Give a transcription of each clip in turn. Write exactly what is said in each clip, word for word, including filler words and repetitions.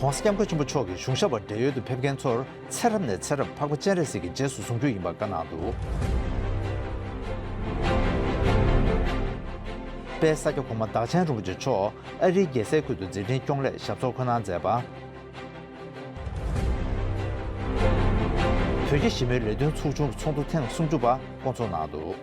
༸གོང་ས་༸སྐྱབས་མགོན་ཆེན་པོ་མཆོག་གིས་གཞུང་ཞབས་པ་བགྲེས་ཡོལ་དུ་ཕེབས་མཁན་ཚོར་ཚེ་རབས་ནས་ཚེ་རབས་འཕགས་པ་སྤྱན་རས་གཟིགས་ཀྱི་རྗེས་སུ་བཟུང་རྒྱུ་ཡིན་པ་བཀའ་གནང་འདུག་དཔལ་ས་སྐྱ་གོང་མ་བདག་ཆེན་རིན་པོ་ཆེ་མཆོག་ཨ་རིའི་རྒྱལ་སའི་ཁུལ་དུ་མཛད་འཕྲིན་སྐྱོང་སླད་ཞབས་སོར་འཁོད་གནང་མཛད་པ། བོད་རྒྱ་ཞི་མོལ་ལས་དོན་ཚོགས་ཆུང་གི་ཚོགས་འདུ་ཐེངས་སུམ་ཅུ་པ་བསྐོང་ཚོགས་གནང་འདུག་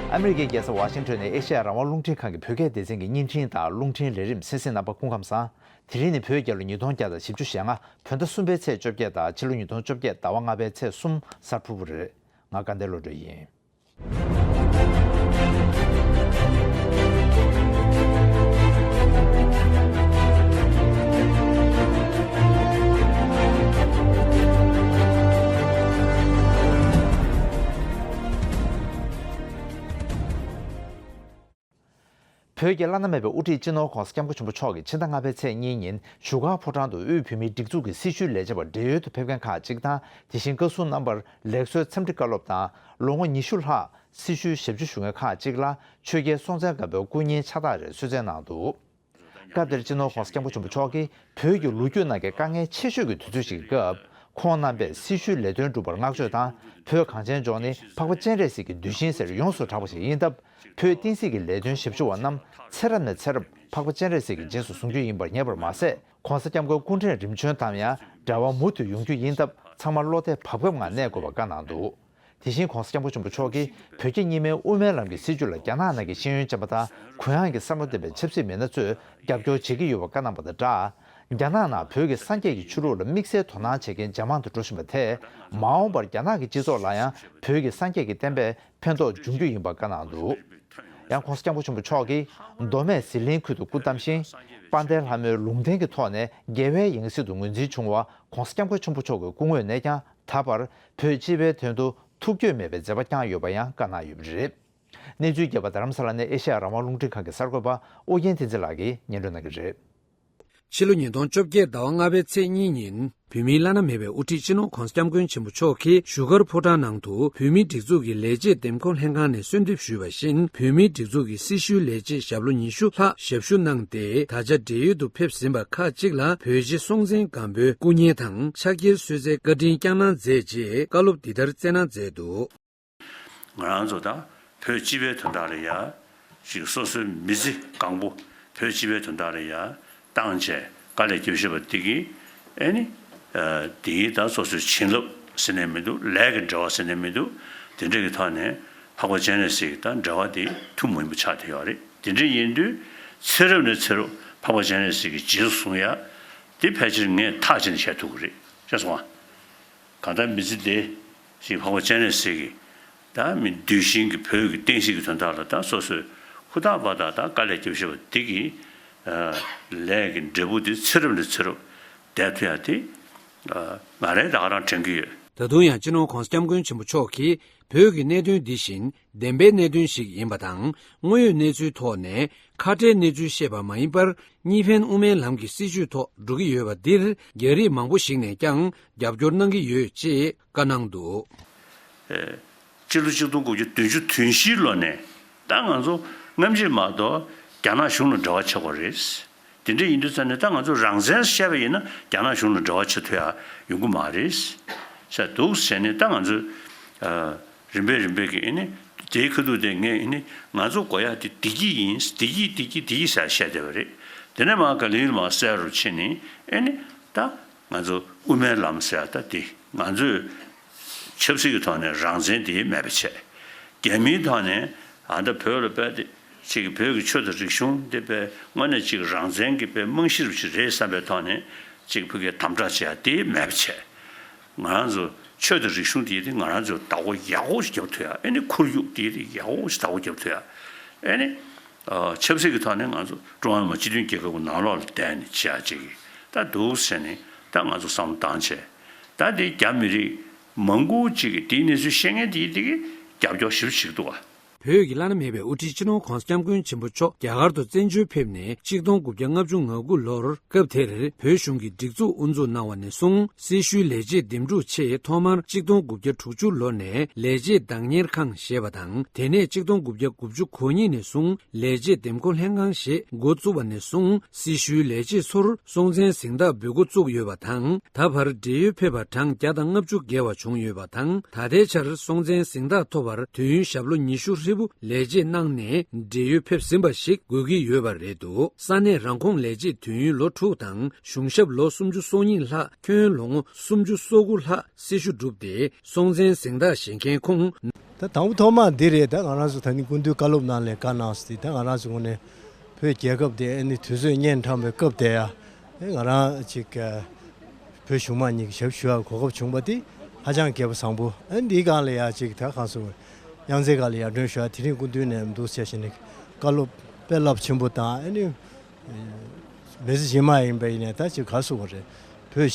ཨ་མི་རི་ཀའི་རྒྱལ་ས་ཝ་ཤིང་ཊོན་ནས་ཨེ་ཤེ་ཡ་རང་དབང་རླུང་འཕྲིན་ཁང་གི་བོད་སྐད་སྡེ་ཚན་གྱི་བརྙན་འཕྲིན་དང་རླུང་འཕྲིན་ལས་རིམ་གསན་གཟིགས་རྣམ་པ་སྐུ་ཁམས་བཟང་། དེ་རིང་ནི་བོད་རྒྱལ་ལོ་ཉིས་སྟོང་བརྒྱ་དང་བཞི་བཅུ་ཞེ་ལྔ། བོད་ཟླ་གསུམ་པའི་ཚེས་བཅོ་བརྒྱད་དང་ཕྱི་ལོ་ཉིས་སྟོང་བཅོ་བརྒྱད་ཟླ་བ་ལྔ་པའི་ཚེས་གསུམ་གསར་འཕུར་བ་རེད། ང་དགའ་ལྡན་བློ་གྲོས་ཡིན། བོད་ཀྱི་བླ་ན་མེད་པའི་དབུ་ཁྲིད་སྤྱི་ནོར་ྋགོང་ས་ྋསྐྱབས་མགོན་ཆེན་པོ་མཆོག་གིས་ཕྱི་ཟླ་ལྔ་པའི་ཚེས་གཉིས་ཉིན་བཞུགས་སྒར་ཕོ་བྲང་དུ་དབུས་བོད་མིའི་སྒྲིག་འཛུགས་ཀྱི་སྲི་ཞུའི་ལས་བྱེད་པ་བགྲེས་ཡོལ་དུ་ཕེབས་མཁན་ཁག་ཅིག་དང་དེ་བཞིན་བཀའ་ཟུར་རྣམ་པར་ལེགས་གསོའི་འཚམས་འདྲི་བཀའ་སློབ་དང་ལོ་ངོ་ཉི་ཤུ་ལྷག་སྲི་ཞུའི་ཞབས་ཞུ་ཞུ་མཁན་ཁག་ཅིག་ལ་ཆོས་རྒྱལ་སྲོང་བཙན་སྒམ་པོའི་སྐུ་བརྙན་ཕྱག་རྟགས་རེ་གསོལ་སྩལ་གནང་འདུག་སྐབས་དེར་སྤྱི་ནོར་༧གོང་ས་༧སྐྱབས་མགོན་ཆེན་པོ་མཆོག་གིས་བོད་ཀྱི་ལོ་རྒྱུས་ནང་གི་དཀའ་ངལ་ཆེ་ཤོས་ཀྱི་དུས་ཚོད་ཅིག་གི་སྐབས་ཁོང་རྣམ་པས་སྲི་ཞུའི་ལས་དོན་སྒྲུབ་པར་བསྔགས་བརྗོད་དང་། བོད་གངས་ཅན་ལྗོངས་ནི་འཕགས་པ་སྤྱན་རས་གཟིགས་ཀྱི་གདུལ་ཞིང་ཟེར་ཡོངས་སུ་གྲགས་པ་ཞིག་ཡིན་སྟབས། བོད་བསྟན་སྲིད་ཀྱི་ལས་དོན་ཞབས་ཞུ་བ་རྣམས་ཚེ་རབས་ནས་ཚེ་རབས་འཕགས་པ་སྤྱན་རས་གཟིགས་ཀྱི་རྗེས་སུ་བཟུང་རྒྱུ་ཡིན་པར་ངེས་པར་མ་ཟད། ྋགོང་ས་ྋསྐྱབས་མགོན་སྐུ་ཕྲེང་རིམ་བྱོན་དང་ཡང་འབྲེལ་བ་མུ་མཐུད་ཡོང་རྒྱུ་ཡིན་སྟབས། ཚང་མ་བློ་གཏད་བབ་བབ་ངང་གནས་དགོས་པ་བཀའ་གནང་འདུག་དེ་བཞིན་ྋགོང་ས་ྋསྐྱབས་མགོན་ཆེན་པོ་མཆོག་གིས་བོད་རྒྱ་གཉིས་སྨན་དབུ་མའི་ལམ་གྱི་སྲིད་བྱུས་ལ་རྒྱ་ནག་ནང་གི་ཤེས་ཡོན་ཅན་པ་དང་གུ་ཡངས་ཀྱི་བསམ་བློ་ལྡན་པའི་ཆབ་སྲིད་མི་སྣ་ཚོས་རྒྱབ་སྐྱོར་བྱེད་ཀྱི་ཡོད་པ་བཀའ་གནང་པ་དང་སྦྲགས། རྒྱ་ནག་ནང་བོད་ཀྱི་སངས་རྒྱས་ཀྱི་ཆོས་ལུགས་ལ་དམིགས་བསལ་དོ་སྣང་བྱེད་མཁན་ཇེ་མང་དུ་འགྲོ་བཞིན་པ་དེས། མ་འོངས་པར་རྒྱ་ནག་གི་སྤྱི་ཚོགས་ལ་ཡང་བོད་ཀྱི་སངས་རྒྱས་ཀྱི་བསྟན་པས་ཕན་ཐོགས་འབྱུང་རྒྱུ་ཡིན་པ་བཀའ་གནང་འདུག་ཡང་ྋགོང་ས་ྋསྐྱབས་མགོན་ཆེན་པོ་མཆོག་གིས་མདོ་སྨད་ཟི་ལིང་ཁུལ་དུ་སྐུ་བལྟམས་ཤིང་། དཔལ་ལྡན་ལྷ་མོའི་ལུང་བསྟན་གྱི་ཐོག་ནས་རྒྱལ་བའི་ཡང་སྲིད་དུ་ངོས་འཛིན་བྱུང་བ་ྋགོང་ས་ྋསྐྱབས་མགོན་ཆེན་པོ་མཆོག་གི་སྐུ་ངོས་ནས་ཀྱང་ད་བར་བོད་སྤྱི་པའི་དོན་དུ་ཐུགས་འགྱོད་མེད་པའི་མཛད་པ་བསྐྱངས་ཡོད་པ་ཡང་བཀའ་གནང་ཡོད་པ་རེད། གནས་ཚུལ་རྒྱས་པ་རྡ་རམ་ས་ལ་ནས་ཨེ་ཤེ་ཡ་རང་དབང་རླུང་འཕྲིན་ཁང་གི་གསར་འགོད་པ་ཨོ་རྒྱན་བསྟན་འཛིན་ལགས་ཀྱིས་སྙན་སྒྲོན་གནང་གི་རེད། ཕྱི་ལོ་ཉིས་སྟོང་བཅོ་བརྒྱད་ཟླ་བ་ལྔ་པའི་ཚེས་གཉིས་ཉིན་བོད་མིའི་བླ་ན་མེད་པའི་དབུ་ཁྲིད་སྤྱི་ནོར་ྋགོང་ས་ྋསྐྱབས་མགོན་ཆེན་པོ་མཆོག་གིས་བཞུགས་སྒར་ཕོ་བྲང་ནང་དུ་བོད་མིའི་སྒྲིག་འཛུགས་ཀྱི་ལས་བྱེད་འདེམས་བསྐོ་ལྷན་ཁང་ནས་གསོལ་འདེབས་ཞུས་པ་བཞིན། བོད་མིའི་སྒྲིག་འཛུགས་ཀྱི་སྲི་ཞུའི་ལས་བྱེད་ཞབས་ལོ་ཉི་ཤུ་ལྷག་ཞབས་ཞུ་གནང་སྟེ། ད་ཆ་བགྲེས་ཡོལ་དུ་ཕེབས་ཟིན་པ་ཁག་ཅིག་ལ་བོད་རྗེ་སྲོང་བཙན་སྒམ་པོའི་སྐུ་བརྙན་དང་ཕྱག་འཁྱེར་གསོལ་སྩལ་བཀའ་དྲིན་བསྐྱངས་གནང་མཛད་རྗེས་བཀའ་སློབ་འདི་ལྟར་སྩལ་གནང་མཛད་འདུག་ང་རང་ཚོ་ད་བོད་སྤྱི་པའི་དོན་དག་ལ་ཡ་ཅིག་སོ་སོའི་མི་ཚེ་གང་པོ་བོད་སྤྱི་པའི་དོན་དག་ལ་ཡ་བཏང་བྱས་དཀའ་ལས་རྒྱབ་བཞིན་པ་འདི་གིས་ཨེ་ནི་འདིའི་ད་སོ་སོའི་བྱིན་རླབས་ཟེར་ནས་མི་འདུག་ལས་ཀྱི་འབྲེལ་བ་ཟེར་ནས་མི་འདུག་དེ་འདྲ་གི་ཐོག་ནས་འཕགས་པ་སྤྱན་རས་གཟིགས་ཀྱི་ད་འབྲེལ་བ་དེ་ཐུན་མོང་མ་ཡིན་པ་ཆགས་བསྡད་ཡོད་རེད། དེ་འདྲ་ཡིན་དུས་ཚེ་རབས་ནས་ཚེ་རབས་འཕགས་པ་སྤྱན་རས་གཟིགས་ཀྱི་རྗེས་སུ་བཟུང་ཡ་དེ་ཕལ་ཆེར་ངས་ཐག་བཅད་ནས་བཤད་ཐུབ་ཀྱི་རེད། ཤེས་སོང་ང་། གང་ལྟར་མི་ཚེ་འདི་ཞིག་འཕགས་པ་སྤྱན་རས་གཟིགས་ཀྱི་ད་མི་གདུལ་ཞིང་གི་བོད་ཀྱི་བསྟན་སྲིད་ཀྱི་དོན་དག་ལ་ད་སོ་སོས་ཧུར་ཐག་འབད་ཐག་ད་དཀའ་ལས་རྒྱབ་བཞིན་པ་འདི་གི་ལས་ཀྱི་འབྲས་བུ་འདི་ཚེ་རབས་ནས་ཚེ་རབས་བསྡད་ཐུབ་ཡ་དེ་ང་རང་ད་ག་རང་དྲན་གྱི་ཡོད། ད་དུང་ཡང་སྤྱི་ནོར་༧གོང་ས་༧སྐྱབས་མགོན་ཆེན་པོ་མཆོག་གིས་བོད་ཀྱི་གནད་དོན་འདི་བཞིན་བདེན་པའི་གནད་དོན་ཞིག་ཡིན་པ་དང་། དངོས་ཡོད་གནས་ཚུལ་ཐོག་ནས་ཁ་བྲལ་གནས་ཚུལ་བཤད་པ་མ་ཡིན་པར། གཉིས་ཕན་དབུ་མའི་ལམ་གྱི་སྲིད་བྱུས་ཐོག་འགྲོ་གི་ཡོད་པ་འདིར་རྒྱ་རིགས་མང་པོ་ཞིག་ནས་ཀྱང་རྒྱབ་སྐྱོར་གནང་གི་ཡོད་ཅེས་བཀའ་གནང་འདུག་ཨེ། སྤྱི་ལོ་གཅིག་སྟོང་དགུ་བརྒྱ་བདུན་ཅུ་དོན་བཞི་ལོ་ནས་ད་ང་ཚོ་སྔ་ཕྱི་མ་གཏོགས་རྒྱ་ནག་གཞུང་ལ་འབྲེལ་བ་བྱེད་དགོས་རེད། དེ་འདྲ་ཡིན་དུས་ཙང་ནས་ད་ང་ཚོ་རང་བཙན་བཤད་པ་ཡིན་ན་རྒྱ་ནག་གཞུང་ལ་འབྲེལ་བ་བྱེད་ཐུབ་ཡ་ཡོང་གི་མ་རེད། བྱས་འདུག་ཟེར་ནས་ད་ང་ཚོ་ཨ། རིམ་པས་རིམ་པས་ཀྱིས་ཨེ་ནི་དེའི་ཁ་ཐུག་དེ་ངས་ཨེ་ནི་ང་ཚོ་དགོས་ཡ་དེ་བདེ་སྐྱིད་ཡིན། བདེ་སྐྱིད་བདེ་སྐྱིད་བདེ་སྐྱིད་ཟེར་བཤད་བསྡད་པ་རེད། དེ་ནས་མར་ག་ལེར་མར་གསལ་རུ་ཕྱིན་ནས་ཨེ་ནི་ད་ང་ཚོ་དབུ་མའི་ལམ་ཟེར་ཡ་ད་དེ་ང་ཚོས་ཆབ་སྲིད་ཀྱི་ཐོག་ནས་རང་བཙན་དེ་མེད་པ་བྱས། རྒྱ་མིའི་ཐོག་ནས་ཨ་ད་བོད་ལ་དཔེ་དེ་ཅིག་བོད་ཀྱི་ཆོས་དང་རིག་གཞུང་དེ་དཔེ་དངོས་གནས་ཅིག་རང་བཙན་གྱི་དཔེ་རྨང་གཞི་རུ་ཅིག་རེད་བསམ་པའི་ཐོག་ནས་ཅིག་བོད་སྐད་དམ་དྲག་བྱེད་ཡ་དེ་མེད་པ་བྱས། ང་རང་ཚོ་ཆོས་དང་རིག་གཞུང་དེ་དེ་ང་རང་ཚོ་བདག་པོ་ཡག་པོ་ཞིག་རྒྱབ་ཐུབ་ཡ། ཨེ་ནི་ཁོར་ཡུག་དེ་དེ་ཡག་པོ་ཞིག་བདག་པོ་རྒྱབ་ཐུབ་ཡ། ཨེ་ནི་ཨ་ཆབ་སྲིད་ཀྱི་ཐོག་ནས་ང་ཚོ་ཀྲུང་ཧྭ་མི་དམངས་སྤྱི་མཐུན་རྒྱལ་ཁབ་ཀྱི་ནང་ལོགས་ལ་བསྡད་ནས་བྱེད་ཡ་ཅིག་གི་ད་འདུག་ཟེར་ནས་ད་ང་ཚོ་བསམ་བློ་བཏང་བྱས། ད་དེ་རྒྱ་མི་རིགས་མང་པོ་ཅིག་གིས་དེའི་གནས་ཚུལ་ཤེས་མཁན་དེ་དེ་གི་རྒྱབ་སྐྱོར་ཞེ་པོ་བྱེད་ཀྱི་འདུག་ག་བོད་ཀྱི་བླ་ན་མེད་པའི་དབུ་ཁྲིད་སྤྱི་ནོར་༧གོང་ས་༧སྐྱབས་མགོན་ཆེན་པོ་མཆོག་རྒྱ་གར་དུ་བཙན་བྱོལ་ཕེབས་ནས་གཅིག་སྟོང་དགུ་བརྒྱ་ལྔ་བཅུ་ང་དགུ་ལོར་སྐབས་དེར་བོད་གཞུང་གིས་སྒྲིག་འཛུགས་དབུ་འཛུགས་གནང་བ་ནས་བཟུང་སྲི་ཞུའི་ལས་བྱེད་འདེམས་སྒྲུག་ཆེད་ཐོག་མར་གཅིག་སྟོང་དགུ་བརྒྱ་དྲུག་ཅུ་ལོ་ནས་ལས་བྱེད་བདག་གཉེར་ཁང་ཞེས་པ་དང་། དེ་ནས་གཅིག་སྟོང་དགུ་བརྒྱ་དགུ་བཅུ་གོ་གཉིས་ནས་བཟུང་ལས་བྱེད་འདེམས་བསྐོ་ལྷན་ཁང་ཞེས་འགོ་བཙུགས་པ་ནས་བཟུང་སྲི་ཞུའི་ལས་བྱེད་ཚོར་སྲོང་བཙན་གཟེངས་རྟགས་འབུལ་འགོ་བཙུགས་ཡོད་པ་དང་། ད་བར་བགྲེས་ཡོལ་ཕེབས་པ་གྲངས་བརྒྱ་དང་ལྔ་བཅུ་བརྒལ་བ་བྱུང་ཡོད་པ་དང་། ད་ལྟའི་ཆར་སྲོང་བཙན་གཟེངས་རྟགས་ཐོབ་པར་དུས་ཡུན་ཞབས་ལོ་ཉི་ཤུ་ཧྲིལ་པོ་ལས་བྱེད་གནང་ནས་བགྲེས་ཡོལ་ཕེབས་ཟིན་པ་ཞིག་དགོས་ཀྱི་ཡོད་པ་རེད་འདུག་ས་གནས་རང་ཁོངས་ལས་བྱེད་དུས་ཡུན་ལོ་དྲུག་དང་གཞུང་ཞབས་ལོ་སུམ་ཅུ་སོ་གཉིས་ལྷག་ཁྱོན་ལོ་ངོ་སུམ་ཅུ་སོ་དགུ་ལྷག་སྲི་ཞུ་བསྒྲུབས་ཏེ་སྲོང་བཙན་གཟེངས་རྟགས་བཞེས་མཁན་ཁོང་། ད་དང་པོ་ཐོག་མ་འདི་རེད། ད་ང་རང་ཚོ་ད་ནི་སྐུ་མདུན་བཀའ་སློབ་གནང་ལས་བཀའ་གནང་སོང་དེ། ད་ང་རང་ཚོ་ངོས་ནས་བོད་རྒྱལ་ཁབ་དེ་ཨ་ནི་དུས་ཚོད་གཉན་འཕྲང་པའི་སྐབས་དེ་ཡ། ཨེ་ང་རང་ཅིག་ཨ་བོད་གཞུང་མང་གཉིས་ཀྱི་ཞབས་ཞུ་ཡག་གོ་སྐབས་བྱུང་བ་དེ་ཧ་ཅང་སྐལ་པ་བཟང་པོ། ཨ་ནི་འདིའི་སྒང་ལ་ཡ་ཅིག་ད་གང་སོང་། དབྱངས་འཚེར་སྒང་ལ་ཡར་འདོན་ཞུ་ཡག་དེ་རིང་སྐུ་མདུན་ནས་འདུག་བྱས་བྱས་ནས་བཀའ་སློབ་དཔེ་རླབས་ཆེན་པོ་དང་། ཨ་ནི་མི་ཚེ་ཇི་མ་ཡིན་པ་ཡིན་ནས་ད་ཅིག་ག་སོང་བ་རེད། བོད་ཨ་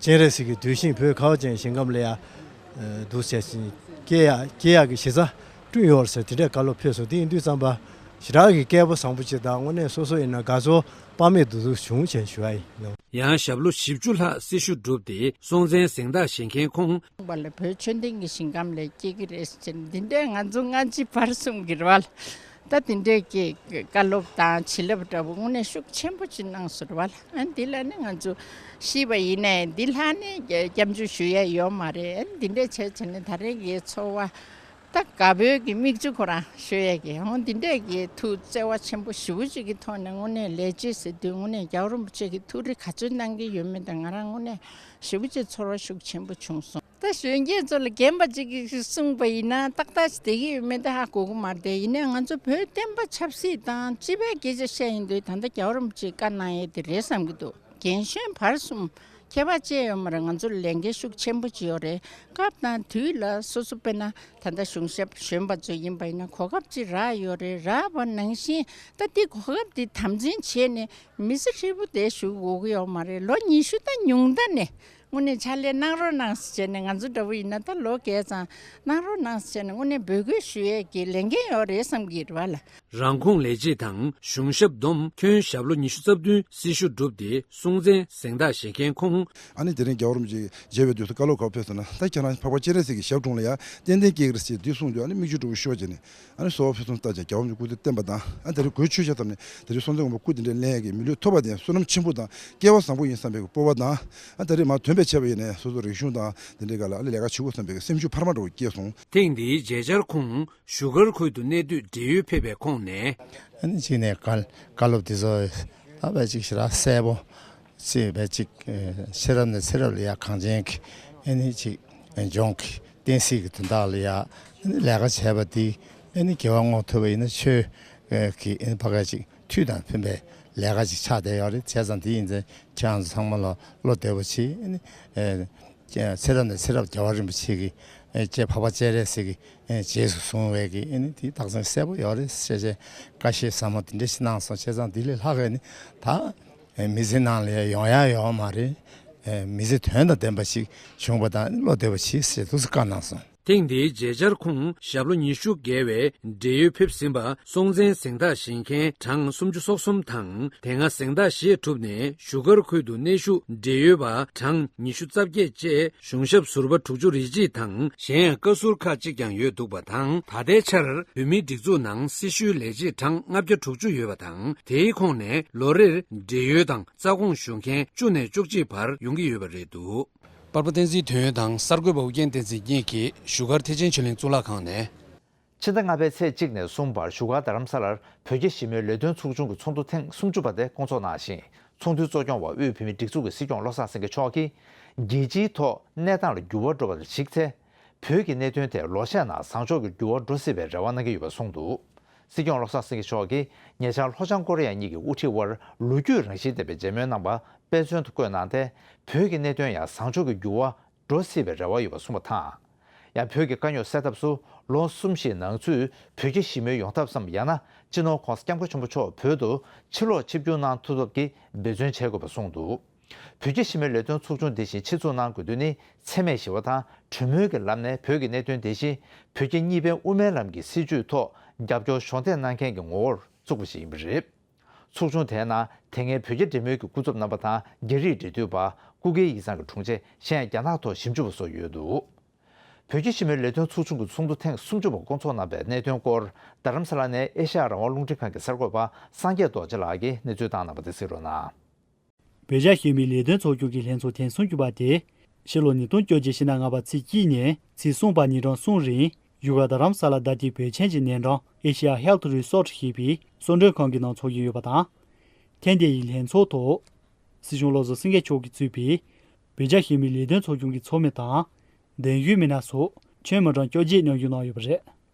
སྤྱན་རས་གཟིགས་ཀྱི་གདུལ་ཞིང་བོད་ཁ་བ་ཅན་ཞིང་ཁམས་ལ་ཡ་འདུག་བྱས་བྱས་སྐྱེ་ཡག་སྐྱེ་ཡག་གི་གཞི་རྩ་བསྐྲུན་ཡོད་ཟེར་དེ་འདྲའི་བཀའ་སློབ་ཕེབས་སོང་། དེ་ཡིན་དུས་ཙམ་པ་ཞེ་དྲག་གི་སྐལ་པ་བཟང་པོ་ཅིག་དང་། དངོས་གནས་སོ་སོ་ཡིན་ན་དགའ་ཚོར་དཔག་མེད་འདུག་འདུག་བྱུང་བྱས་ཞུ་བ་ཡིན། ཡང་ཞབས་ལོ་བཞི་བཅུ་ལྷག་སྲི་ཞུ་བསྒྲུབས་ཏེ་སྲོང་བཙན་གཟེངས་རྟགས་བཞེས་མཁན་ཁོང་། པ་ལ་བོད་ཆོས་ལྡན་གྱི་ཞིང་ཁམས་ལ་སྐྱེ་གི་རེད་ཟེར་ནས་འདི་འདྲའི་ང་ཚོ་སྔ་ཕྱི་བར་གསུམ་གྱི་རེད་བ་ལ། ད་དེ་འདྲའི་གི་བཀའ་སློབ་དང་བྱིན་རླབས་འདྲ་པོ་དངོས་གནས་ཤུགས་ཆེན་པོ་ཅིག་གནང་སོང་རེད་བ་ལ། ཨ་འདི་ལ་ནི་ང་ཚོ་ཤེས་པ་ཡིན་ནའི་འདི་ལྷག་ནས་སྐྱབས་འཇུག་ཞུ་ཡ་ཡོད་མ་རེད། ཨ་འདི་འདྲའི་བྱས་བྱས་ནས་ད་རེས་ཀྱི་ཚོར་བ། ད་དགའ་པོའི་གི་མིག་ཆུ་ཁོ་རང་ཤོར་ཡས་ཀྱི་ཧོ། འདི་འདྲས་ཀྱི་ཐུགས་བརྩེ་བ་ཆེན་པོ་ཞེ་པོ་ཅིག་གི་ཐོག་ནས་དངོས་གནས་ལས་བྱེད་ཟེར་དུས་དངོས་གནས་རྒྱལ་བ་རིན་པོ་ཆེ་གི་ཐུགས་རེ་ག་ཚོད་གནང་གི་ཡོད་མེད་དང་ང་རང་དངོས་གནས་ཞེ་པོ་ཅིག་ཚོར་བ་ཤུགས་ཆེན་པོ་བྱུང་སོང་། ད་གཞོན་སྐྱེས་ཚོ་ལ་རྒན་པ་ཅིག་གིས་གསུངས་པ་ཡིན་ན་ཏག་ཏག་ཅིག་བསྡད་ཀྱི་ཡོད་མེད་ད་ཧ་གོ་གི་མ་རེད་དེ། ཡིན་ནའི་ང་ཚོ་བོད་བསྟན་པ་ཆབ་སྲིད་དང་སྤྱི་པའི་སྐད་ཆ་བཤད་ཡིན་དུས་ད་ལྟ་རྒྱལ་བ་རིན་པོ་ཆེས་བཀའ་གནང་ཡས་དེ་རེད་བསམ་གྱི་འདུག་རྒན་གཞོན་བར་གསུམ་ཁྱད་པར་ཅི་ཡང་ཡོད་མ་རེད། ང་ཚོ་ལ་ལས་འགན་ཤུགས་ཆེན་པོ་ཅིག་ཡོད་རེད། སྐབས་དང་དུས་ལ་སོ་སོ་དཔེར་ན་ད་ལྟ་གཞུང་ཞབས་གཞོན་པ་ཚོ་ཡིན་པ་ཡིན་ན་གོ་སྐབས་ཅིག་རག་ཡོད་རེད། རག་པ་ནང་བཞིན་ད་འདི་གོ་སྐབས་འདི་དམ་འཛིན་བྱས་ནས་མི་ཚེ་ཧྲིལ་པོ་དེ་བཞུགས་དགོས་ཀྱི་ཡོད་མ་རེད། ལོ་ཉི་ཤུ་ད་ཉུང་མཐའ་ནས་དངོས་གནས་ཕྱག་ལས་གནང་རོགས་གནང་ཟེར་བྱས་ནས་ང་ཚོ་འདྲ་པོ་ཡིན་ན་ད་ལོ་བརྒྱད་ཙམ་གནང་རོགས་གནང་ཟེར་བྱས་ནས་དངོས་གནས་འབོད་སྐུལ་ཞུ་ཡས་ཀྱི་ལས་འགན་ཡོད་རེད་བསམ་གྱི་རེད་བ་ལ། རང་ཁོངས་ལས་བྱེད་དང་གཞུང་ཞབས་བསྡོམས་ཁྱོན་ཞབས་ལོ་ཉི་ཤུ་རྩ་བདུན་སྲི་ཞུ་བསྒྲུབས་ཏེ་སྲོང་བཙན་གཟེངས་རྟགས་བཞེས་མཁན་ཁོང་། ཨ་ནི་དེ་རིང་རྒྱལ་བ་རིན་པོ་ཆེ་མཇལ་བའི་དུས་སུ་བཀའ་སློབ་ག་པར་ཕེབས་སོང་ན། ད་ཁྱེད་རང་འཕགས་པ་སྤྱན་རས་གཟིགས་ཀྱི་ཞབས་དྲུང་ལ་ཡ་ཏན་ཏན་སྐྱེ་གི་རེད་ཟེར་འདི་གསུངས་དུས་ཨ་ནི་མིག་ཆུ་དྲོ་པོ་ཤོར་བྱས་ནས། ཨ་ནི་གསོལ་བ་ཕུན་སུམ་ཚོགས་ཅིག་རྒྱལ་བ་རིན་པོ་ཆེ་སྐུ་ཚེ་བརྟན་པ་དང་། ཨ་དེ་རིང་སྒོས་ཆོས་ཆོས་བཏབ་ནས་དེ་རིང་སྲོང་བཙན་སྒམ་པོ་སྐུ་དེ་འདྲའི་ལེན་ཡག་གི་མི་ལུས་ཐོབ་པ་དེ་བསོད་ནམས་ཆེན་པོ་དང་སྐལ་བ་བཟང་པོ་ཡིན་བསམ་པའི་སྤོབས་པ་དང་། ཨ་ད་རེས་མར་དོན་ཕལ་ཆེ་བ་ཡིན་ནས་སོ་སོ་རིག་གཞུང་དང་དེ་འདྲའི་སྒང་ལ་ཨ་ལས་ཀ་བྱེད་དགོས་བསམ་པའི་སེམས་ཤུགས་འཕར་མ་འདྲ་བོ་སྐྱེས་སོང་། ཐེངས་འདིའི་མཇལ་བཅར་ཁོང་བཞུགས་སྒར་ཁུལ་དུ་གནས་དུས་བགྲེས་ཡོལ་ཕེབས་པའི་ཁོངས་ནས། ཨ་ནི་གཅིག་ནས་བཀའ་བཀའ་སློབ་དེ་ཚོ་ད་བས་ཅིག་ཞེ་དྲག་གསལ་པོ་ཅིག་བས་ཅིག་ཚེ་རབས་ནས་ཚེ་རབས་ལ་ཡ་གངས་ཅན་གྱི་ཨ་ནི་ཅིག་ལྗོངས་ཀྱི་བསྟན་སྲིད་ཀྱི་དོན་དག་ལ་ཡ་ཨ་ནི་ལས་ཀ་བྱས་པ་དེ་ཨ་ནི་དགེ་བ་བསྔོ་ཐུབ་པ་ཡིན་ན་ཆོས་ཀྱི་ཨ་ནི་ཕ་ག་ཅིག་མཐུ་དང་ཕན་པའི་ལས་ཀ་ཅིག་ཆགས་བསྡད་ཡོད་རེད། བྱས་ཙང་དེ་ཡིན་ཙང་ཁྱེད་རང་ཚོ་ཚང་མ་ལ་བློ་བདེ་པོ་བྱེད། ཨ་ནི་ཚེ་རབས་ནས་ཚེ་རབས་རྒྱལ་བ་རིན་པོ་ཆེ་གི་ཨེ་ཀྱེ་འཕགས་པ་སྤྱན་རས་གཟིགས་ཀྱི་ཨེ་རྗེས་སུ་བཟུང་བའི་གི་ཨེ་ནི་དེ་རྟགས་མཚན་གསལ་པོ་ཡོད་རེད་ཟེར་བྱས་བཀའ་བཤད་ཟབ་མོ་དེ་འདྲ་ཞིག་གནང་སོང་། བྱས་ཙང་དེ་ལས་ལྷག་གི་ཨེ་ནི་ད་ཨེ་མི་ཚེ་ནང་ལ་ཡང་ཡོང་ཡ་ཡོད་མ་རེད། ཨེ་མི་ཚེ་དོན་དང་ལྡན་པ་ཞིག་བྱུང་བ་དང་བློ་བདེ་བ་གྱིས་ཟེར་ཐུགས་སུ་བཀའ་གནང་སོང་། ཐེངས་འདིའི་མཇལ་བཅར་ཁོང་ཞབས་ལོ་ཉི་ཤུ་བརྒལ་བའི་བགྲེས་ཡོལ་ཕེབས་ཟིན་པ་སྲོང་བཙན་གཟེངས་རྟགས་བཞེས་མཁན་གྲངས་སུམ་ཅུ་སོ་གསུམ་དང་། དེ་སྔ་གཟེངས་རྟགས་བཞེས་གྲུབ་ནས་བཞུགས་སྒར་ཁུལ་དུ་གནས་བཞུགས་བགྲེས་ཡོལ་བ་གྲངས་ཉི་ཤུ་རྩ་བརྒྱད་བཅས་གཞུང་ཞབས་ཟུར་པ་དྲུག་ཅུ་རེ་གཅིག་དང་གཞན་ཡང་བཀའ་ཟུར་ཁག་གཅིག་ཀྱང་ཡོད་འདུག་པ་དང་། ད་ལྟའི་ཆར་བོད་མིའི་སྒྲིག་འཛུགས་ནང་སྲི་ཞུའི་ལས་བྱེད་གྲངས་ལྔ་བརྒྱ་དྲུག་ཅུ་ཡོད་པ་དང་། དེའི་ཁོངས་ནས་ལོ་རེར་བགྲེས་ཡོལ་དང་རྩ་དགོངས་ཞུ་མཁན་བཅུ་ནས་བཅུ་གཅིག་བར་ཡོང་གི་ཡོད་པ་རེད་འདུག་པར་པ་བསྟན་འཛིན་དོན་ཡོད་དང་གསར་འགོད་པ་ཨུ་རྒྱན་བསྟན་འཛིན་གཉིས་ཀྱིས་བཞུགས་སྒར་ཐེག་ཆེན་ཆོས་གླིང་གཙུག་ལག་ཁང་ནས། ཕྱི་ཟླ་ལྔ་པའི་ཚེས་གཅིག་ནས་གསུམ་བར་བཞུགས་སྒར་རྡ་རམ་ས་ལར་བོད་རྒྱ་ཞི་མོལ་ལས་དོན་ཚོགས་ཆུང་གི་ཚོགས་འདུ་ཐེངས་སུམ་ཅུ་པ་དེ་བསྐོང་ཚོགས་གནང་ཞིང་། ཚོགས་འདུའི་གཙོ་སྐྱོང་བ་དབུས་བོད་མིའི་སྒྲིག་འཛུགས་ཀྱི་སྲིད་སྐྱོང་བློ་བཟང་སེང་གེ་མཆོག་གིས། རྒྱལ་སྤྱིའི་ཐོག་གནས་སྟངས་ལ་འགྱུར་བ་འགྲོ་བ་དང་གཞིགས་ཚེ། བོད་ཀྱི་གནད་དོན་དེ་ལོ་ཤས་ནང་བཟང་ཕྱོགས་ཀྱི་འགྱུར་བ་འགྲོ་སྲིད་པའི་རེ་བ་གནང་གི་ཡོད་པ་གསུངས་འདུག་སྲིད་སྐྱོང་བློ་བཟང་སེང་གེ་མཆོག་གིས་ཉེ་ཆར་ལྷོ་བྱང་ཀོ་རི་ཡ་གཉིས་ཀྱི་དབུ་ཁྲིད་དབར་ལོ་རྒྱུས་རང་བཞིན་ལྡན་པའི་མཇལ་མོལ་གནང་བ་དཔེ་མཚོན་དུ་བཀོད་གནང་སྟེ། བོད་ཀྱི་གནད་དོན་ཡང་བཟང་ཕྱོགས་ཀྱི་འགྱུར་བ་འགྲོ་སྲིད་པའི་རེ་བ་ཡོད་པ་གསུངས་པ་དང་། ཡང་བོད་ཀྱི་དཀའ་རྙོག་སེལ་ཐབས་སུ་ལོ་གསུམ་བཞིའི་ནང་ཚུད་བོད་རྒྱ་ཞི་མོལ་ཡོང་ཐབས་སམ། ཡང་ན་སྤྱི་ནོར་༧གོང་ས་༧སྐྱབས་མགོན་ཆེན་པོ་མཆོག་བོད་དུ་ཕྱིར་ལོག་ཆིབས་བསྒྱུར་གནང་ཐུབ་ཐབས་ཀྱི་འབད་བརྩོན་བྱེད་དགོས་པ་གསུངས་འདུག་བོད་རྒྱ་ཞི་མོལ་ལས་དོན་ཚོགས་ཆུང་འདི་བཞིན་ཆེད་འཛུགས་གནང་དགོས་དོན་ནི། འཚེ་མེད་ཞི་བ་དང་གྲོས་མོལ་གྱི་ལམ་ནས་བོད་ཀྱི་གནད་དོན་དེ་བཞིན་བོད་རྒྱ་གཉིས་ཕན་དབུ་མའི་ལམ་གྱི་སྲིད་བྱུས་ཐོག་རྒྱབ་སྐྱོར་གཞོགས་འདེགས་གནང་མཁན་གྱི་ངོ་བོར་བཙུགས་པ་ཞིག་ཡིན་པ་རེད། ཚོགས་ཆུང་དེའི་ནང་དེ་སྔའི་བོད་རྒྱ་འབྲེལ་མོལ་གྱི་སྐུ་ཚབ་རྣམ་པ་དང་། རྒྱ་རིགས་འབྲེལ་མཐུད་པ། སྐུ་སྒེར་ཡིག་ཚང་གི་དྲུང་ཆེ། གཞན་ཡང་རྒྱ་ནག་ཐོག་ཞིབ་འཇུག་པ་སོགས་ཡོད་འདུག་བོད་རྒྱ་ཞི་མོལ་ལས་དོན་ཚོགས་ཆུང་གི་ཚོགས་འདུ་ཐེངས་སུམ་ཅུ་པ་བསྐོང་ཚོགས་གནང་བའི་གནད་དོན་སྐོར། རྡ་རམ་ས་ལ་ནས་ཨེ་ཤ་ཡ་རང་དབང་རླུང་འཕྲིན་ཁང་གི་གསར་འགོད་པ་སངས་རྒྱས་རྡོ་རྗེ་ལགས་ཀྱིས་གནས་ཚུལ་བཏང་གནང་བ་དེ་གཟིགས་རོགས་གནང་། བོད་རྒྱ་ཞི་མོལ་ལས་དོན་ཚོགས་ཆུང་གི་ལྷན་ཚོགས་ཐེངས་སུམ་ཅུ་པ་དེ། ཕྱི་ལོ་ཉིས་སྟོང་བཅོ་བརྒྱད་ཕྱི་ཟླ་ལྔ་པ་ཚེས་གཅིག་ནས་ཚེས་གསུམ་བར་ཉིན་གྲངས་གསུམ་རིང་བཞུགས་སྒར་རྡ་རམ་ས་ལ་རྡ་སྟེང་བོད་ཆེན་གྱི་གནས་འབྲེལ་ཨེ་ཤི་ཡ་ཧེལ་ཐི་རི་སོར་ཞེས་པའི་གསོལ་མགྲོན་ཁང་གི་ནང་འཚོགས་ཀྱི་ཡོད་པ་དང་། ཐེངས་འདིའི་ལྷན་ཚོགས་ཐོག་སྲིད་སྐྱོང་བློ་བཟང་སེང་གེ་མཆོག་གིས་གཙོས་པའི་བོད་རྒྱ་ཞི་མོལ་ལས་དོན་ཚོགས་ཆུང་གི་ཚོགས་མི་དང་། གདན་ཞུའི་མི་སྣ་སོགས་ཁྱོན་མི་གྲངས་བཅོ་བརྒྱད་མཉམ་ཞུགས་གནང་ཡོད་པ་རེད།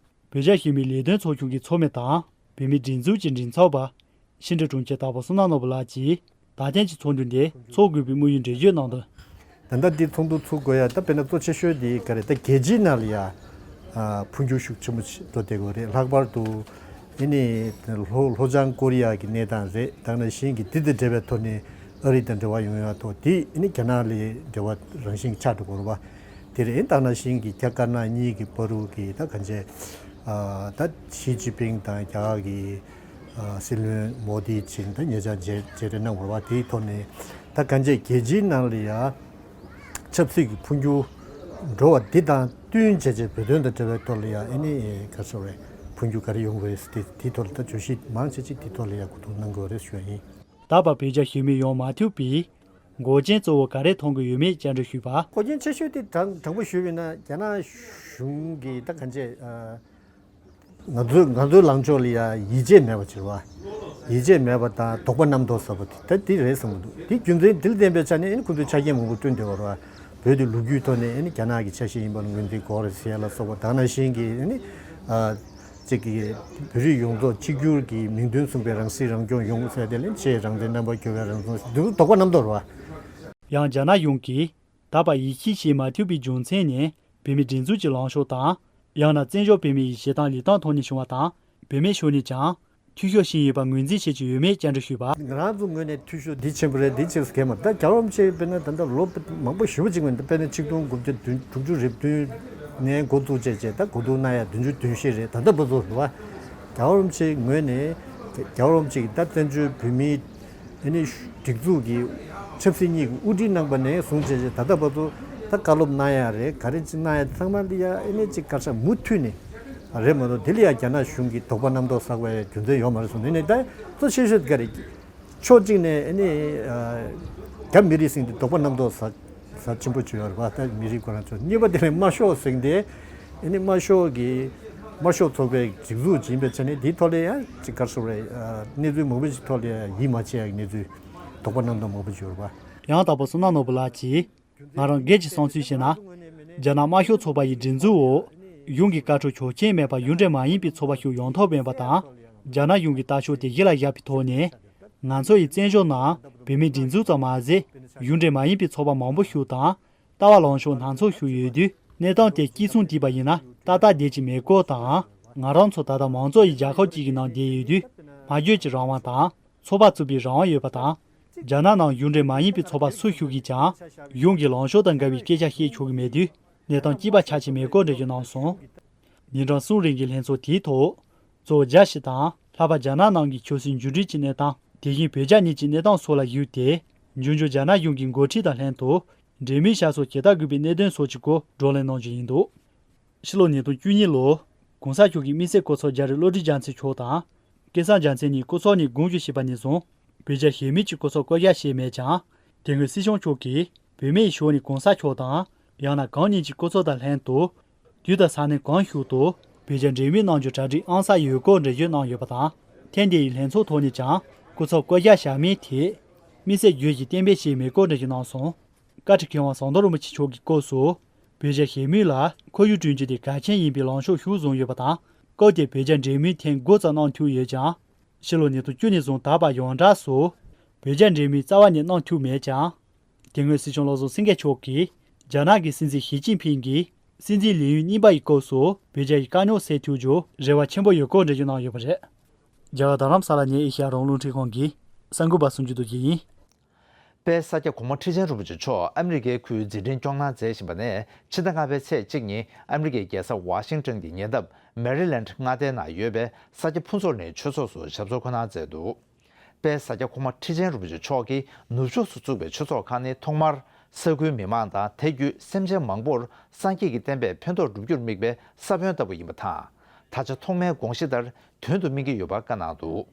བོད་རྒྱ་ཞི་མོལ་ལས་དོན་ཚོགས་ཆུང་གི་ཚོགས་མི་དང་བོད་མིའི་སྒྲིག་འཛུགས་ཀྱི་མགྲིན་ཚབ་པ་ཕྱི་དྲིལ་དྲུང་ཆེ་དྭགས་པོ་བསོད་ནམས་ནོར་བུ་ལགས་ཀྱིས་ད་ཐེངས་ཀྱི་ཚོགས་འདུ་འདི་འཚོགས་དགོས་པའི་དམིགས་ཡུལ་འགྲེལ་བརྗོད་གནང་དོན། ད་ལྟ་འདི་ཚོགས་འདུ་ཚུགས་དགོས་ཡ་ད་དཔེར་ན་གཙོ་ཆེ་ཤོས་འདི་ག་རེ། ད་རྒྱལ་སྤྱིའི་ནང་ལ་ཡ་ཨ་འཕོ་འགྱུར་ཤུགས་ཆེན་པོ་ཞིག་འགྲོ་བསྡད་དགོས་རེད། ལྷག་པར་དུ་ཨེ་ནི་ལྷོ་ལྷོ་བྱང་ཀོ་རི་ཡ་གི་གནས་སྟངས་རེད། ད་ནང་བཞིན་གྱི་འདི་དང་འབྲེལ་བའི་ཐོག་ནས་ཨ་རི་དང་འབྲེལ་བ་ཡོང་ཡ་ཐོག་འདི་ཨེ་ནི་རྒྱ་ནག་ལ་འབྲེལ་བ་རང་བཞིན་གྱི་ཆགས་འགྲོ་དགོས་རེད་པ། དེ་རེད། ད་ནང་བཞིན་གྱི་རྒྱ་དཀར་ནག་གཉིས་ཀྱི་བར་དུ་གི་ད་གང་ཅི་ཨ་ད་ཞི་ཅིན་ཕིང་དང་རྒྱ་གར་གྱི་ཨ་སྲིད་བློན་མོ་དི་བྱིན་ད་ཉེ་ཆར་མཇལ་མཇལ་འཕྲད་གནང་བ་རེད་པ། དེའི་ཐོག་ནས་ད་གང་ཅི་རྒྱལ་སྤྱིའི་ནང་ལ་ཡ་ཆབ་སྲིད་ཀྱི་འཕོ་འགྱུར་འགྲོ་བ་འདི་དང་བསྟུན་བྱས་བྱས་བོད་དོན་དང་འབྲེལ་བའི་ཐོག་ལ་ཡ་ཨེ་ནི་ག་རེ་ཟེར་དགོས་རེད། འཕོ་འགྱུར་ག་རེ་ཡོང་གི་རེད་ཟེར་དེ་དེའི་ཐོག་ལ་ད་བརྗོད་གཞི་མང་ཆེ་ཅིག་དེའི་ཐོག་ལ་ཡ་གོ་བསྡུར་གནང་དགོས་རེད་ཞུ་ཡ་ཡིན། ད་བར་བོད་རྒྱ་ཞི་མོལ་ཡོང་མ་ཐུབ་པའི་འགོག་རྐྱེན་གཙོ་བོ་ག་རེ་མཐོང་གི་ཡོད་མེད་བཅར་འདྲི་ཞུས་པ། འགོག་རྐྱེན་ཆེ་ཤོས་དེ་དྲང་དྲང་པོ་ཞུས་པ་ཡིན་ན་རྒྱ་ནག་གཞུང་གིས་ད་གང་བྱས་ཨ། ང་ཚོའི་ང་ཚོའི་ལངས་ཕྱོགས་ལ་ཡ་ཡིད་ཆེས་མེད་པ་བྱེད་པ། ཡིད་ཆེས་མེད་པ་དང་དོགས་པ་རྣམ་རྟོག་ཟ་བ་དེ་ད་འདི་རེད་བསམ་གྱི་འདུག་འདི་རྒྱུ་མཚན་འདི་ལ་བརྟེན་པའི་ཆ་ནས་ཨ་ནི་ཁོ་ཚོས་ཆ་རྐྱེན་མང་པོ་བསྐྲུན་བསྡད་པ་རེད་པ། བོད་དེ་ལོ་རྒྱུས་ཐོག་ནས་ཨ་ནི་རྒྱ་ནག་གི་ཆ་ཤས་ཡིན་པ་ལ་ངོས་འཛིན་དགོས་རེད་ཟེར་ཡ་ལ་སོགས་པ། ད་ནང་བཞིན་གྱི་ཨ་ནི་ཨ། གཅིག་གིས་བོད་རིགས་ཡོངས་རྫོགས་གཅིག་གྱུར་གྱི་མིང་དོན་མཚུངས་པའི་རང་སྲིད་རང་སྐྱོང་ཡོང་དགོས་ཟེར་དེ་ལ་ཆེས་རང་བཙན་རྣམ་པར་གྱུར་པའི་རང་སྐྱོང་ཟེར་འདུག་དོགས་པ་རྣམ་རྟོག་རེད་པ། ཡང་རྒྱ་ནག་གཞུང་གིས་ད་བར་ཡིད་ཆེས་བྱེད་མ་ཐུབ་པའི་རྒྱུ་མཚན་ནི་བོད་མིའི་སྒྲིག་འཛུགས་ཀྱི་ལངས་ཕྱོགས་དང་། ཡང་ན་བཙན་བྱོལ་བོད་མི་ཡི་བྱེད་སྟངས་ལས་སྟངས་ཐོག་ནས་བྱུང་བ་དང་། བོད་མིའི་ཕྱོགས་ནས་ཀྱང་འཐུས་ཤོར་ཕྱིན་ཡོད་པ་ངོས་འཛིན་བྱེད་ཀྱི་ཡོད་མེད་བཅར་འདྲི་ཞུས་པ། ང་རང་ཚོ་ངོས་ནས་འཐུས་ཤོར་འདི་ཆེན་པོ་རེད། འདི་ཆེ་ས་གས་མ་རེད། ད་རྒྱལ་བ་རིན་པོ་ཆེ་དཔེར་ན་ད་ལྟ་ལོ་མང་པོ་ཞེ་པོ་ཅིག་སྔོན། ད་དཔེར་ན་ཆིག་སྟོང་དགུ་བརྒྱ་དྲུག་ཅུ་རེ་བདུན་ནས་འགོ་བཙུགས་བྱས་བྱས་ད་གོ་བསྡུར་གནང་ཡ་བདུན་ཅུ་དོན་བཞི་རེད། ད་ལྟ་བར་དུ་རེད་པ། རྒྱལ་བ་རིན་པོ་ཆེའི་ངོས་ནས་རྒྱལ་བ་རིན་པོ་ཆེ་གིས་ད་བཙན་བྱོལ་བོད་མིའི་ཨ་ནི་སྒྲིག་འཛུགས་ཀྱི་ཆབ་སྲིད་གཉིས་ཀྱི་དབུ་ཁྲིད་གནང་པ་ནས་བཟུང་བྱས་བྱས་ད་ལྟ་བར་དུ་ད་བཀའ་སློབ་གནང་ཡ་རེད། ག་རེ་ཅིག་གནང་ཡ་ཚང་མ་འདི་ཡ་ཨ་ནི་ཅིག་ག་རེ་ཟེར་མུ་མཐུད་ནས་རེད་མ་གཏོགས་དེ་ལ་ཡ་རྒྱ་ནག་གཞུང་གིས་དོགས་པ་རྣམ་རྟོག་ཟ་དགོས་ཡ་རྒྱུ་མཚན་ཡོད་མ་རེད་གསུངས། དེ་ནས་ད་གཙོ་ཆེ་ཤོས་དེ་ག་རེད། ཕྱོགས་གཅིག་ནས་ཨ་ནི་ཨ་རྒྱ་མི་རིགས་ཟེར་དེ་དོགས་པ་རྣམ་རྟོག་ཟ་ཟ་ཆེན་པོ་བྱུང་ཡོད་རེད་པ། ད་མི་རིགས་ཁོ་རང་ཚོ། གཉིས་པ་དེ་ནས་དམར་ཤོག་ཟེར་དེ་ཨ་ནི་དམར་ཤོག་གི་དམར་ཤོག་ཚོགས་པའི་སྒྲིག་འཛུགས་ཡིན་པའི་ཆ་ནས་དེའི་ཐོག་ལ་ཡང་ཅིག་ག་རེ་ཟེར་དགོས་རེད། ཨ་གནས་ཚུལ་མང་པོ་ཞིག་ཐོག་ལ་ཡིད་མ་ཆེས་ཡག་གི་གནས་ཚུལ། དོགས་པ་རྣམ་རྟོག་མང་པོ་བྱུང་ཡོད་རེད་པ། ཡང་དྭགས་པོ་བསོད་ནམས་ནོར་བུ་ལགས་ཀྱིས། ང་རང་སྒེར་གྱི་བསམ་ཚུལ་བཤད་ན། རྒྱ་ནག་དམར་ཤོག་ཚོགས་པ་ཡི་སྒྲིག་འཛུགས་འོག་གཞུང་གི་བཀའ་འཁྲོལ་ཆོག་མཆན་མེད་པར་ཡུན་འབྲེལ་མ་ཡིན་པའི་ཚོགས་པ་ཞིག་ཡོང་ཐབས་མེད་པ་དང་། རྒྱ་ནག་གཞུང་གི་ལྟ་ཕྱོགས་དེ་གཞི་ལ་བཞག་པའི་ཐོག་ནས། ང་ཚོ་ཡི་བཙན་བྱོལ་ནང་བོད་མིའི་སྒྲིག་འཛུགས་ཙམ་མ་ཟད། ཡུན་འབྲེལ་མ་ཡིན་པའི་ཚོགས་པ་མང་པོ་ཞིག་དང་། ལྟ་བ་ལངས་ཕྱོགས་སྣ་ཚོགས་ཤིག་ཡོད་དུས། གནས་སྟངས་དེ་སྐྱིད་སྲུང་བྱས་པ་ཡིན་ན་ཏག་ཏག་བསྡད་ཀྱི་མེད་སྐོར་དང་། ང་རང་ཚོ་ད་ལྟ་མང་ཚོགས་ཀྱི་རྒྱལ་ཁབ་ཅིག་གི་ནང་བསྡད་ཡོད་དུས། སྨྲ་བརྗོད་ཀྱི་རང་དབང་དང་། ཚོགས་པ་བཙུགས་པའི་རང་དབང་ཡོད་པ་དང་། རྒྱ་ནག་ནང་གཞུང་འབྲེལ་མ་ཡིན་པའི་ཚོགས་པ་སུ་ཞིག་གིས་ཀྱང་། གཞུང་གི་ལངས་ཕྱོགས་དང་འགལ་བའི་སྐད་ཆ་བཤད་ཆོག་གི་མེད་དུས། གནས་སྟངས་སྐྱིད་པ་ཆགས་ཀྱི་མེད་སྐོར་འགྲེལ་བརྗོད་གནང་སོང་། ཉིན་གྲངས་གསུམ་རིང་གི་ལྷན་ཚོགས་དེའི་ཐོག་གཙོ་བོ་རྒྱ་ཞིག་དང་། ལྷག་པར་རྒྱ་ནག་ནང་གི་ཆབ་སྲིད་འགྱུར་འགྲོས་ཀྱི་གནས་སྟངས། དེ་བཞིན་བོད་རྒྱ་གཉིས་ཀྱི་གནས་སྟངས་སོགས་ལ་གཞིགས་ཏེ། འབྱུང་འགྱུར་རྒྱ་ནག་གཞུང་གི་འགོ་ཁྲིད་དང་ལྷན་དུ། འབྲེལ་མོལ་བྱ་སོགས་བྱེད་ཐབས་དགོས་པའི་གནད་དོན་སོགས་ཀྱི་སྐོར་བགྲོ་གླེང་གནང་རྒྱུ་ཡིན་འདུག་ཕྱི་ལོ་ཉིས་སྟོང་བཅུ་གཉིས་ལོར། གོང་ས་མཆོག་གིས་དམིགས་བསལ་སྐུ་ཚབ་རྒྱ་རི་བློ་གྲོས་རྒྱལ་མཚན་མཆོག་དང་། སྐལ་བཟང་རྒྱལ་མཚན་གཉིས་སྐུ་ཚབ་ནས་དགོངས་ཞུ་བྱས་པ་ནས་བཟུང་། བོད་རྒྱ་ཞི་མོལ་གྱི་སྐུ་ཚབ་བསྐོ་གཞག་བྱས་མེད་ཀྱང་། དེ་སྔོན་སྲིད་སྐྱོང་མཆོག་གིས་བོད་མིའི་ཕྱོགས་ནས་གོང་ས་མཆོག་དང་། ཡང་ན་གང་ཉིད་ཀྱི་སྐུ་ཚབ་དང་ལྷན་དུ། དུས་དང་ས་གནས་གང་ཞིག་ཏུ། བོད་རྒྱ་འབྲེལ་མོལ་གནང་རྒྱུ་གྲ་སྒྲིག་ཨང་གསར་ཡོད་སྐོར་འགྲེལ་བརྗོད་གནང་ཡོད་པ་དང་། ཐེངས་འདིའི་ལྷན་ཚོགས་ཐོག་ནས་ཀྱང་། སྐུ་ཚབ་བསྐོ་གཞག་བྱ་མིན་ཐད། དམིགས་བསལ་བརྗོད་གཞི་གཏན་འབེབས་བྱས་མེད་སྐོར་འགྲེལ་བརྗོད་གནང་སོང་། བཀའ་ཁྲི་མཁས་དབང་ཟམ་གདོང་རིན་པོ་ཆེ་མཆོག་གི་སྐབས་སུ། བོད་རྒྱ་ཞི་མོལ་ལ་ཁོར་ཡུག་བསྐྲུན་རྒྱུ་དེ་གལ་ཆེན་ཡིན་པའི་ལངས་ཕྱོགས་ཤིག་བཟུང་ཡོད་པ་དང་། སྐབས་དེར་བོད་རྒྱ་འབྲེལ་མོལ་ཐེངས་དགུ་ཙམ་གནང་ཐུབ་ཡོད་ཀྱང་། ཕྱི་ལོ་ཉིས་སྟོང་བཅུ་ནས་བཟུང་ད་བར་ཡོངས་གྲགས་སུ། བོད་རྒྱ་འབྲེལ་མོལ་རྩ་བ་ནས་གནང་ཐུབ་མེད་ཀྱང་། དེ་སྔོན་སྲིད་སྐྱོང་བློ་བཟང་སེང་གེ་མཆོག་གིས། རྒྱ་ནག་གི་སྲིད་འཛིན་ཞི་ཅིན་ཕིང་གིས། སྲིད་འཛིན་ལས་ཡུན་གཉིས་པ་ཡི་སྐབས་སུ། བོད་རྒྱ་ཡི་དཀའ་རྙོག་སེལ་ཐུབ་རྒྱུར་རེ་བ་ཆེན་པོ་ཡོད་སྐོར་འགྲེལ་བརྗོད་གནང་ཡོད་པ་རེད། རྒྱ་གར་རྡ་རམ་ས་ལ་ནས་ཨེ་ཤ་ཡ་རང་དབང་རླུང་འཕྲིན་ཁང་གི་གསར་འགོད་པ་སུམ་ཅུ་རྡོ་རྗེ་ཡིན། དཔལ་ས་སྐྱ་གོང་མ་ཁྲི་ཆེན་རིན་པོ་ཆེ་མཆོག་ཨ་མི་རི་ཀའི་ཁུལ་མཛད་འཕྲིན་སྐྱོང་གནང་མཛད་བཞིན་པ་ནས་ཕྱི་ཟླ་ལྔ་པའི་ཚེས་གཅིག་ཉིན་ཨ་མི་རི་ཀའི་རྒྱལ་ས་ཝ་ཤིང་ཊོན་གྱི་ཉེ་འདབས་མེ་རི་ལེནཌ་མངའ་སྡེའི་ནང་ཡོད་པའི་ས་སྐྱ་ཕུན་ཚོགས་གླིང་ཆོས་ཚོགས་སུ་ཞབས་སོར་འཁོད་གནང་མཛད་འདུག་དཔལ་ས་སྐྱ་གོང་མ་ཁྲི་ཆེན་རིན་པོ་ཆེ་མཆོག་གིས་ནུབ་ཕྱོགས་སུ་བཙུགས་པའི་ཆོས་ཚོགས་ཁག་ནི་ཐོག་མར་ས་ཁུལ་མི་མང་དང་དེ་བརྒྱུད་སེམས་ཅན་མང་པོར་སངས་རྒྱས་ཀྱི་བསྟན་པས་ཕན་ཐོགས་སྒྲུབ་རྒྱུར་དམིགས་པའི་ས་བོན་ལྟ་བུ་ཡིན་པ་དང་། ད་ཆ་ཐོག་མའི་དགོངས་གཞི་ལྟར་དོན་དུ་སྨིན་གྱི་ཡོད་པ་བཀའ་གནང་འདུག་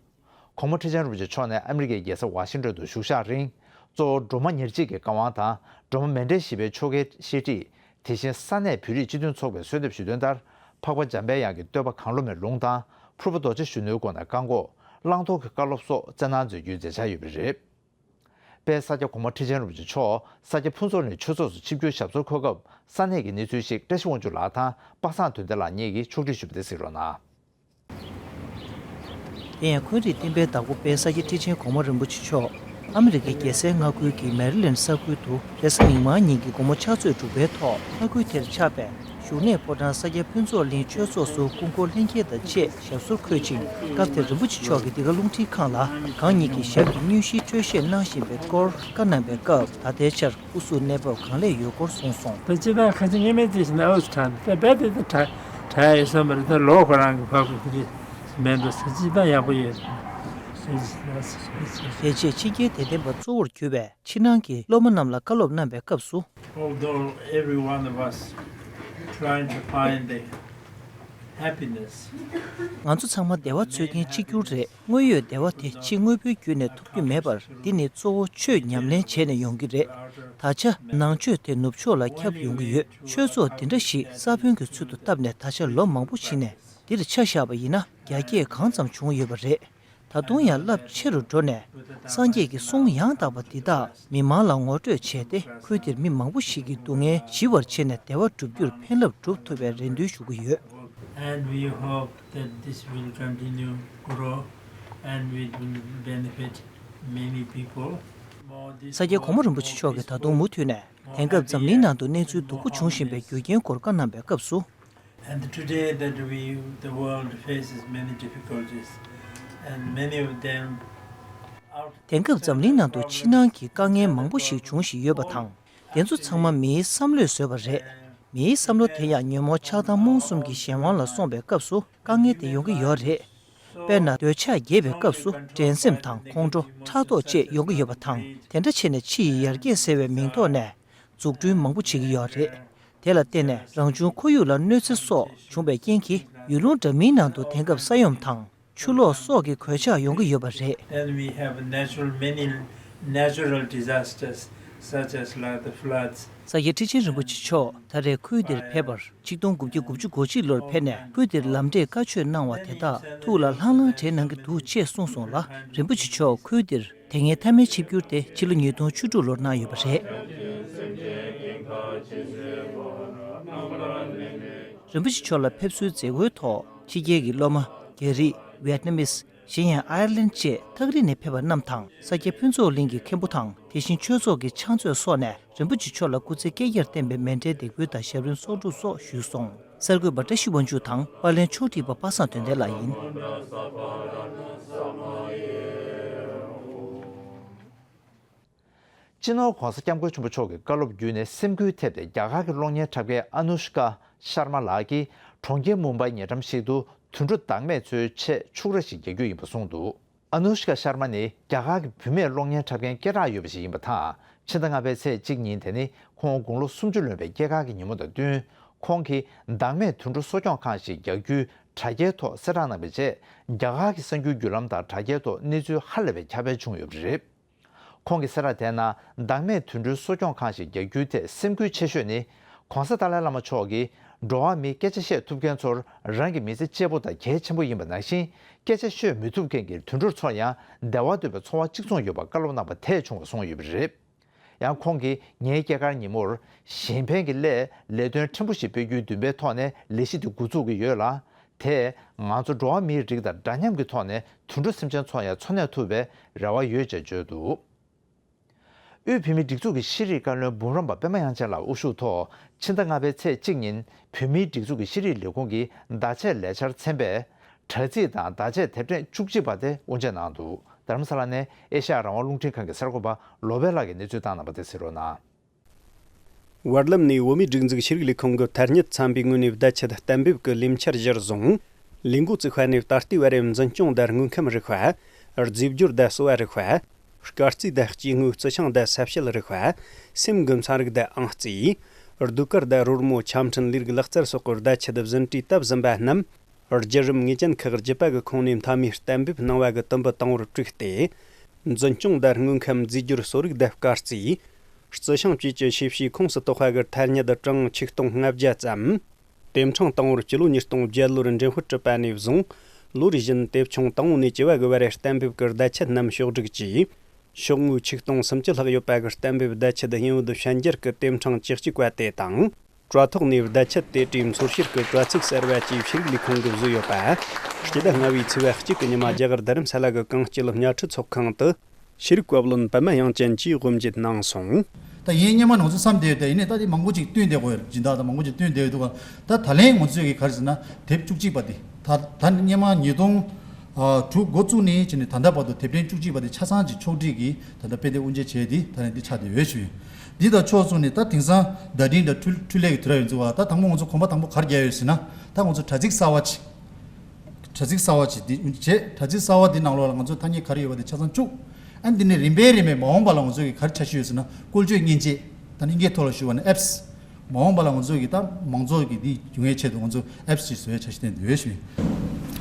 གོང་མ་ཁྲི་ཆེན་རིན་པོ་ཆེ་མཆོག་ནས་ཨ་མི་རི་ཀའི་རྒྱལ་ས་ཝ་ཤིང་ཊོན་དུ་བཞུགས་ཞག་རིང་། གཙོ་བོ་སྒྲོལ་མ་ཉེར་གཅིག་གི་བཀའ་དབང་དང་སྒྲོལ་མ་མཎྜལ་བཞི་པའི་ཆོ་གའི་བཤད་ཁྲིད། དེ་བཞིན་ས་གནས་བོད་རིགས་སྤྱི་མཐུན་ཚོགས་པའི་གསོལ་འདེབས་ཞུས་དོན་ལྟར། འཕགས་པ་འཇམ་དཔལ་དབྱངས་ཀྱི་བསྟོད་པ་གང་བློ་མའི་ལུང་དང་ཕུར་པ་རྡོ་རྗེ་གཞོན་ནུའི་སྒོ་ནས་བཀའ་འགོག་བླང་དོར་གྱི་བཀའ་སློབ་སོགས་སྩལ་གནང་མཛད་རྒྱུའི་མཛད་འཆར་ཡོད་པ་རེད། དཔལ་ས་སྐྱ་གོང་མ་ཁྲི་ཆེན་རིན་པོ་ཆེ་མཆོག་ས་སྐྱ་ཕུན་ཚོགས་གླིང་ཆོས་ཚོགས་སུ་ཆིབས་བསྒྱུར་ཞབས་སོར་འཁོད་སྐབས་ས་གནས་ཀྱི་གནས་ཚུལ་ཞིག་བཀྲ་ཤིས་དབང་ཕྱུག་ལགས་དང་པ་སངས་དོན་ལྡན་ལགས་གཉིས་ཀྱིས་ཕྱོགས་བསྒྲིགས་ཞུས་པ་དེ་གཟིགས་རོགས་གནང་། དེ་ཡང་འཁོན་རིགས་བསྟན་པའི་བདག་པོ་དཔལ་ས་སྐྱ་ཁྲི་ཆེན་གོང་མ་རིན་པོ་ཆེ་མཆོག་ཨ་མི་རི་ཀའི་རྒྱལ་སའི་མངའ་ཁུལ་གྱི་མེ་རི་ལེནཌ་ས་ཁུལ་དུ་རེས་གཟའ་མིག་དམར་ཉིན་གྱི་དགོང་མོ་ཕྱག་ཚོད་དྲུག་པའི་ཐོག་མངའ་ཁུལ་དེར་ཆགས་པའི་བཞུགས་གནས་ཕོ་བྲང་ས་སྐྱ་ཕུན་ཚོགས་གླིང་ཆོས་ཚོགས་སུ་སྐུ་འཁོར་ལྷན་རྒྱས་དང་བཅས་ཞབས་སོར་འཁོད་ཅིང་། སྐབས་དེར་རིན་པོ་ཆེ་མཆོག་གིས་འདི་ག་རླུང་འཕྲིན་ཁང་ལ་གང་ཉིད་ཀྱི་ཞབས་ཀྱི་དངོས་གཞིའི་སྤྲོས་བཤད་གནང་བཞིན་པའི་སྐོར་བཀའ་གནང་བའི་སྐབས། ད་ལྟའི་ཆར་སྐུ་གཟུགས་གནས་བབ་གང་ལེགས་ཡོད་སྐོར་གསུངས་སོང་། ད་སྤྱིར་བཏང་ཁ་ཆེ་སྔོན་མའི་དེ་བཞིན་ཨོ་ཙི་དྲག་ད་རྦད་དེ་ད་དྲག་དྲག་ཡོད་བསམ་པ་རེད། ད་ལོ་ཁོ་རང་གི་བབ་གི་དེ་འདྲ་མེད་འགྲོ་ཟེར། སྤྱིར་བཏང་ཡག་པོ་ཡོད། དེ་རྗེས་ཕྱི་རྒྱལ་དད་ལྡན་པ་གཙོ་བོར་གྱུར་པའི་ཕྱི་ནང་གི་སློབ་མ་རྣམས་ལ་བཀའ་སློབ་གནང་བའི་སྐབས་སུ། Although every one of us trying to find the happiness. ང་ཚོ་ཚང་མ་བདེ་བ་འཚོལ་མཁན་གཅིག་གྱུར་རེད། དངོས་ཡོད་བདེ་བ་དེ་ཕྱི་དངོས་པོའི་བརྒྱུད་ནས་ཐོབ་རྒྱུ་མེད་པར། འདི་ནི་གཙོ་བོ་ཆོས་ཉམས་ལེན་བྱས་ནས་ཡོང་གི་རེད། ད་ཆ་ནང་ཆོས་དེ་ནུབ་ཕྱོགས་ལ་ཁྱབ་ཡོང་གི་ཡོད། ཆོས་ཚོགས་འདི་འདྲ་ཞིག་ས་བོན་གྱི་ཚུལ་དུ་བཏབ་ནས་ད་ཆ་ལོ་མང་པོ་ཕྱིན་ནས་འདིར་ཆ་བཞག་པ་ཡིན་ན་རྒྱ་སྐྱེད་གང་ཙམ་བྱུང་ཡོད་པ་རེད། ད་དུང་ཡང་རླབས་ཆེ་རུ་འགྲོ་ནས་སངས་རྒྱས་ཀྱི་གསུང་ཡང་དག་པ་འདི་དག་མི་མང་ལ་ངོ་སྤྲོད་བྱས་ཏེ། ཁུལ་འདིར་མི་མང་པོ་ཞིག་གི་སྡུག་བསྔལ་ཞི་བར་བྱས་ནས་བདེ་བ་སྒྲུབ་རྒྱུར་ཕན་རླབས་སྒྲུབ་ཐུབ་པའི་རེ་འདུན་ཞུ་གི་ཡོད། And we hope that this will continue grow and it will benefit many people. ས་སྐྱ་གོང་མ་རིན་པོ་ཆེ་མཆོག་གིས་ད་དུང་མུ་མཐུད་ནས་དེང་སྐབས་འཛམ་གླིང་ནང་དུ་གནས་ཚུལ་སྡུག་པོ་འབྱུང་བཞིན་པའི་རྒྱུ་རྐྱེན་སྐོར་བཀའ་གནང་བའི་སྐབས་སུ། And today that we, the world faces many difficulties, and many of them out. དེང་སྐབས་འཛམ་གླིང་ནང་དུ་ཕྱི་ནང་གི་དཀའ་ངལ་མང་པོ་ཞིག་འབྱུང་བཞིན་ཡོད་པ་དང་། དེ་ཚོ་ཚང་མ་མིའི་བསམ་བློས་བཟོས་པ་རེད། མིའི་བསམ་བློ་དེ་ཡང་ཉོན་མོངས་ཆགས་སྡང་རྨོངས་གསུམ་གྱི་གཞན་དབང་ལ་སོང་བའི་སྐབས་སུ་དཀའ་ངལ་དེ་ཡོང་གི་ཡོད་རེད། དཔེར་ན་འདོད་ཆགས་རྒྱས་པའི་སྐབས་སུ་འགྲན་སེམས་དང་ཁོང་ཁྲོ་ཕྲག་དོག་བཅས་ཡོང་གི་ཡོད་པ་དང་། དེ་འདྲ་བྱས་ནས་ཕྱི་ཡི་ཡར་རྒྱས་ཟེར་བའི་མིང་ཐོག་ནས་འཛུགས་སྐྲུན་མང་པོ་བྱེད་ཀྱི་ཡོད་རེད། དེ་ལ་བརྟེན་ནས་རང་བྱུང་ཁོར་ཡུག་ལ་གནོད་འཚེ་སོགས་བྱུང་བའི་རྐྱེན་གྱིས་ཡུལ་ལུང་འདྲ་མིན་ནང་དུ་དེང་སྐབས་ས་ཡོམ་དང་ཆུ་ལོག་སོགས་ཀྱི་གོད་ཆག་ཡོང་གི་ཡོད་པ་རེད། Then we have natural, many natural disasters such as like the floods. ས་སྐྱ་ཁྲི་ཆེན་རིན་པོ་ཆེ་མཆོག་ད་རེས་ཁུལ་འདིར་ཕེབས་པར་ཆིག་སྟོང་དགུ་བརྒྱ་དགུ་བཅུ་གོ་གཅིག་ལོར་ཕེབས་ནས་ཁུལ་འདིར་ལམ་འབྲས་བཀའ་ཆོས་གནང་བ་དེ་དག་ཐུགས་ལ་ལྷང་ལྷང་དྲན་གནང་གི་འདུག་ཅེས་གསུངས་སོང་ལ། རིན་པོ་ཆེ་མཆོག་ཁུལ་འདིར་དེ་སྔའི་མཐའ་མའི་ཆིབས་བསྒྱུར་དེ་ཕྱི་ལོ་ཉིས་སྟོང་བཅུ་དྲུག་ལོར་གནང་ཡོད་པ་རེད། རིན་པོ་ཆེ་མཆོག་ལ་ཕེབས་བསུའི་མཛད་སྒོའི་ཐོག་ཕྱི་རྒྱལ་གྱི་སློབ་མ། རྒྱ་རིགས། ཝེད་ནམ་མིས། གཞན་ཡང་ཨའེར་ལན་བཅས་ཐག་རིང་ནས་ཕེབས་པ་རྣམས་དང་། ས་སྐྱ་ཕུན་ཚོགས་གླིང་གི་མཁན་པོ་དང་། དེ་བཞིན་ཆོས་ཚོགས་ཀྱི་ཕྱག་མཛོད་སོགས་ནས་རིན་པོ་ཆེ་མཆོག་ལ་སྐུ་ཚེ་བསྐལ་བརྒྱར་བརྟན་པའི་མཎྜལ་འདེགས་འབུལ་དང་ཞབས་རིམ་གསོག་སྒྲུབ་སོགས་ཞུས་སོང་། གསར་འགོད་པ་བཀྲ་ཤིས་དབང་ཕྱུག་དང་པར་ལེན་ཕྱོགས་སྒྲིག་པ་པ་སངས་དོན་ལྡན་ལགས་ཡིན། སྤྱི་ནོར་༧གོང་ས་༧སྐྱབས་མགོན་ཆེན་པོ་མཆོག་གི་བཀའ་སློབ་བརྒྱུད་ནས་སེམས་འགུལ་ཐེབས་ཏེ་རྒྱ་གར་གྱི་གློག་བརྙན་འཁྲབ་མཁན་ཨ་ནུཤ་ཀ་ཤར་མ་ལགས་ཀྱིས་གྲོང་ཁྱེར་མུམ་བྷའི་ཉེ་འགྲམ་ཞིག་ཏུ་དུད་འགྲོ་བདག་མེད་ཚོའི་ཆེད་ཕྱུགས་ར་ཞིག་རྒྱག་རྒྱུ་ཡིན་པ་གསུངས་འདུག་ཨ་ནུཤ་ཀ་ཤར་མ་ནི་རྒྱ་གར་གྱི་བུད་མེད་གློག་བརྙན་འཁྲབ་མཁན་སྐད་གྲགས་ཡོད་པ་ཞིག་ཡིན་པ་དང་། ཕྱི་ཟླ་ལྔ་པའི་ཚེས་གཅིག་ཉིན་དེ་ནི་ཁོང་དགུང་ལོ་སུམ་ཅུ་ལོན་པའི་སྐྱེས་སྐར་གྱི་ཉིན་མོ་དང་བསྟུན། ཁོང་གིས་བདག་མེད་དུད་འགྲོ་གསོ་སྐྱོང་ཁང་ཞིག་རྒྱག་རྒྱུའི་དྲ་རྒྱའི་ཐོག་གསལ་བསྒྲགས་གནང་བའི་རྗེས། རྒྱ་གར་གྱི་གསར་འགྱུར་བརྒྱུད་ལམ་དང་དྲ་རྒྱའི་ཐོག་གནས་ཚུལ་ཧ་ལས་པའི་ཁྱབ་སྤེལ་བྱུང་ཡོད་པ་རེད། ཁོང་གི་གསལ་བསྒྲགས་དེའི་ནང་། བདག་མེད་དུད་འགྲོའི་གསོ་སྐྱོང་ཁང་ཞིག་རྒྱག་རྒྱུའི་ཐད་སེམས་འགུལ་ཆེ་ཤོས་ནི། ྋགོང་ས་ཏཱ་ལའི་བླ་མ་མཆོག་གིས་འགྲོ་བ་མིའི་སྐད་ཆ་བཤད་ཐུབ་མཁན་ཚོར་རང་གི་མི་ཚེ་གཅེས་པོ་དང་གལ་ཆེན་པོ་ཡིན་པ་ནང་བཞིན། སྐད་ཆ་ཤོད་མི་ཐུབ་མཁན་གྱི་དུད་འགྲོ་ཚོར་ཡང་བདེ་བ་འདོད་པའི་འཚོ་བ་གཅིག་མཚུངས་ཡོད་པར་བཀའ་སློབ་གནང་བ་དེས་བྱུང་བ་གསུངས་ཡོད་པ་རེད། ཡང་ཁོང་གིས་ངའི་སྐྱེས་སྐར་ཉིན་མོར་གཞན་ཕན་གྱི་སླད་ལས་དོན་ཕྲན་བུ་ཞིག་སྤེལ་རྒྱུའི་འདུན་པའི་ཐོག་ནས་ལས་གཞི་འདི་འགོ་འཛུགས་ཀྱི་ཡོད་ལ། དེས་ང་ཚོ་འགྲོ་བ་མིའི་རིགས་དང་འདྲ་མཉམ་གྱི་ཐོག་ནས་དུད་འགྲོ་སེམས་ཅན་ཚོར་ཡང་འཚོ་གནས་ཐུབ་པའི་རེ་བ་ཡོད་ཅེས་བརྗོད་འདུག་དབུས་བོད་མིའི་སྒྲིག་འཛུགས་ཀྱི་ཤེས་རིག་བཀའ་བློན་འབུམ་རམས་པ་པད་མ་དབྱངས་ཅན་ལགས་དབུ་བཞུགས་ཐོག་ཕྱི་ཟླ་ལྔ་པའི་ཚེས་གཅིག་ཉིན་བོད་མིའི་སྒྲིག་འཛུགས་ཀྱི་ཤེས་རིག་ལས་ཁུངས་ཀྱི་བརྡ་ཆད་ལས་འཆར་ཚན་པས། དྲ་ཚིགས་དང་བརྡ་ཆད་དེབ་ཕྲེང་བཅུ་གཅིག་པ་དེ་དབུ་འབྱེད་གནང་འདུག་རྡ་རམ་ས་ལ་ནས་ཨེ་ཤ་ཡ་རང་དབང་རླུང་འཕྲིན་ཁང་གི་གསར་འགོད་པ་བློ་བྷེ་ལགས་ཀྱིས་གནས་ཚུལ་བཏང་གནང་བ་དེ་གཟིགས་རོགས་གནང་། བར་ལམ་ནས་བོད་མིའི་སྒྲིག་འཛུགས་ཤེས་རིག་ལས་ཁུངས་ཀྱི་ཐ་སྙད་ཚན་པའི་ངོས་ནས་བརྡ་ཆད་གཏན་འབེབས་ཀྱི་ལས་འཆར་གཞིར་བཟུང་། ལས་འགོ་བཙུགས་པ་ནས་ད་ལྟའི་བར་འཛིན་སྐྱོང་དང་དངོས་ཁམས་རིག་པ། རྫས་སྦྱོར་དང་གསོ་བ་རིག་པ། སྐར་རྩིས་དང་སྐྱེ་དངོས་རྩི་ཤིང་དང་ས་དཔྱད་རིག་པ། སེམས་ཀྱི་ཚན་རིག་དང་ཨང་རྩིས། ཟློས་གར་དང་རོལ་མོ། ཆ་འཕྲིན་ལས་རིགས་ལག་རྩལ་སོགས་ཀྱི་བརྡ་ཆད་བཟིན་བྲིས་སྟབས་ཟིན་པ་རྣམས། བརྒྱུད་རིམ་ངེས་ཅན་ཁག་རྒྱུད་པ་གི་ཁོངས་ནས་མཐའ་མའི་གཏན་འབེབས་གནང་བ་གི་དུམ་བུ་དང་པོར་བསྒྲིགས་ཏེ། འཛིན་སྐྱོང་དང་དངོས་ཁམས། རྫས་སྦྱོར་གསོ་རིག་དང་སྐར་རྩིས། རྩི་ཤིང་བཅས་ཀྱི་ཤེས་བྱའི་ཁོངས་སུ་གཏོགས་པ་གི་ཐ་སྙད་གྲངས་ཆིག་སྟོང་ལྔ་བརྒྱ་ཙམ། དེབ་ཕྲེང་དང་པོར་སྤྱི་ལོ་ཉིས་སྟོང་བརྒྱད་ལོར་འགྲེམས་སྤེལ་གྲུབ་པ་ནས་བཟུང་། ལོ་རེ་བཞིན་དེབ་ཆུང་དང་པོ་ནས་བཅུ་བ་གི་བར་གཏན་འབེབས་ཀྱི་བརྡ་ཆད་རྣམས་ཕྱོགས་བསྒྲིགས་ཀྱིས། ཤོག་ངོས་ཆིག་སྟོང་སུམ་ཅུ་ལྷག་ཡོད་པ་གི་གཏན་འབེབས་བརྡ་ཆད་དབྱིན་ཡིག་ཏུ་ཤན་སྦྱར་གྱི་དེབ་ཕྲེང་བཅུ་གཅིག་པ་དེ་དང་། དྲ་ཐོག་ནས་བརྡ་ཆད་དེ་བྲིས་འཚོལ་བཤེར་གྱི་དྲ་ཚིགས་གསར་བ་བཅས་ཤེས་རིག་ལས་ཁུངས་ཀྱིས་བཟོས་ཡོད་པ། སྤྱི་ཟླ་ལྔ་པའི་ཚེས་པ་གཅིག་གི་ཉི་མ་རྒྱ་གར་རྡ་རམ་ས་ལ་གི་གངས་སྐྱིད་ཉ་ཁྲི་ཚོགས་ཁང་དུ། ཤེས་རིག་བཀའ་བློན་པདྨ་དབྱངས་ཅན་གྱིས་དབུ་འབྱེད་གནང་སོང་། ད་ཡིན་སྔོན་མ་ང་ཚོ་བསམ་བསྡད་ཡོད་དེ། ཡིན་ནའི་ད་དེ་མང་པོ་ཅིག་བསྟུན་བསྡད་དགོས་ཡོད། སྦྱིན་བདག་དང་མང་པོ་ཅིག་བསྟུན་བསྡད་ཡོད་འདུག་ག་ད་ད་ལན་ང་ཚོས་ཀྱི་ག་རེ་ཟེར་ན། དེབ་བཅུ་གཅིག་པ་དེ་ད་ད་སྔོན་མ་ཉིས་སྟོང་དྲུག་འགོ་བཙུགས་ནས་བྱས་ནས་ད་ལྟ་བར་དུ་དེབ་ཕྲེང་བཅུ་གཅིག་པ་དེ་ཆ་ཚང་ཅིག་ཕྱོགས་སྒྲིག་གིས་ད་ལྟ་དཔེ་དེབ་དབུ་འབྱེད་བྱས་ཏེ་ད་ལན་འདི་ཆགས་བསྡད་ཡོད་ཞུ་ཡིན། འདི་དང་ཕྱོགས་མཚུངས་ནས་ད་དེང་སང་བརྡ་འཕྲིན་དང་འཕྲུལ་འཕྲུལ་ལས་ཀྱི་དུས་རབས་ཡིན་ཙང་། ད་དང་པོ་ང་ཚོ་གོམ་པ་དང་པོ་ག་རེ་རྒྱག་ཡོད་ཟེར་ན། ད་ང་ཚོ་དྲ་ཚིགས་གསར་བ་ཅིག་དྲ་ཚིགས་གསར་བ་ཅིག་འདི་བྱས། དྲ་ཚིགས་གསར་བ་འདི་ནང་ལོགས་ལ་ང་ཚོ་ཐ་སྙད་ག་རེ་ཡོད་པ་དེ་ཆ་ཚང་བཅུག་ཨ་འདི་ནས་རིམ་པས་རིམ་པས་མ་འོངས་པ་ལ་ང་ཚོ་གི་ག་རེ་འཆར་གཞི་ཡོད་ཟེར་ན། བཀོལ་སྤྱོད་མཉེན་ཆས། ད་ནི་ཨིན་སྐད་ཐོག་ལ་ཞུ་བ་ན་ཨེབ་སི། མ་འོངས་པ་ལ་ང་ཚོ་གི་ད་མང་ཚོགས་ཀྱི་འདི་འབྱུང་བའི་ཆེད་དུ་ང་ཚོ་ཨེབ་སི་ཅིག་བཟོ་ཡའི་འཆར་གཞི་བཏིང་འདུག་ཞུ།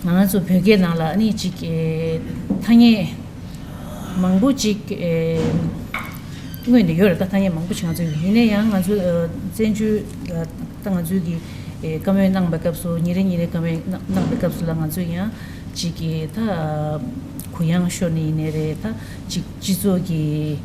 ང་རང་ཚོ་བོད་སྐད་ནང་ལ་ཨ་ནི་ཅིག་ཐ་སྙད་མང་པོ་ཅིག་དངོས་ནས་ཡོད་རེད། ད་ཐ་སྙད་མང་པོ་ཅིག་ང་ཚོ་ཡོད། ཡིན་ན་ཡང་ང་ཚོ་བཙན་བྱོལ་ད་ང་ཚོའི་གི་བཀའ་མོལ་གནང་བའི་སྐབས་སུ། ཉིན་རེ་ཉིན་རེ་བཀའ་མོལ་གནང་བའི་སྐབས་སུ་ལ་ང་ཚོས་ཡང་ཅིག་གི་ད་གུ་ཡངས་ཤོར་ནས་ཡིན་ནའི་རེད། ད་ཅིག་སྤྱི་ཚོགས་ཀྱི་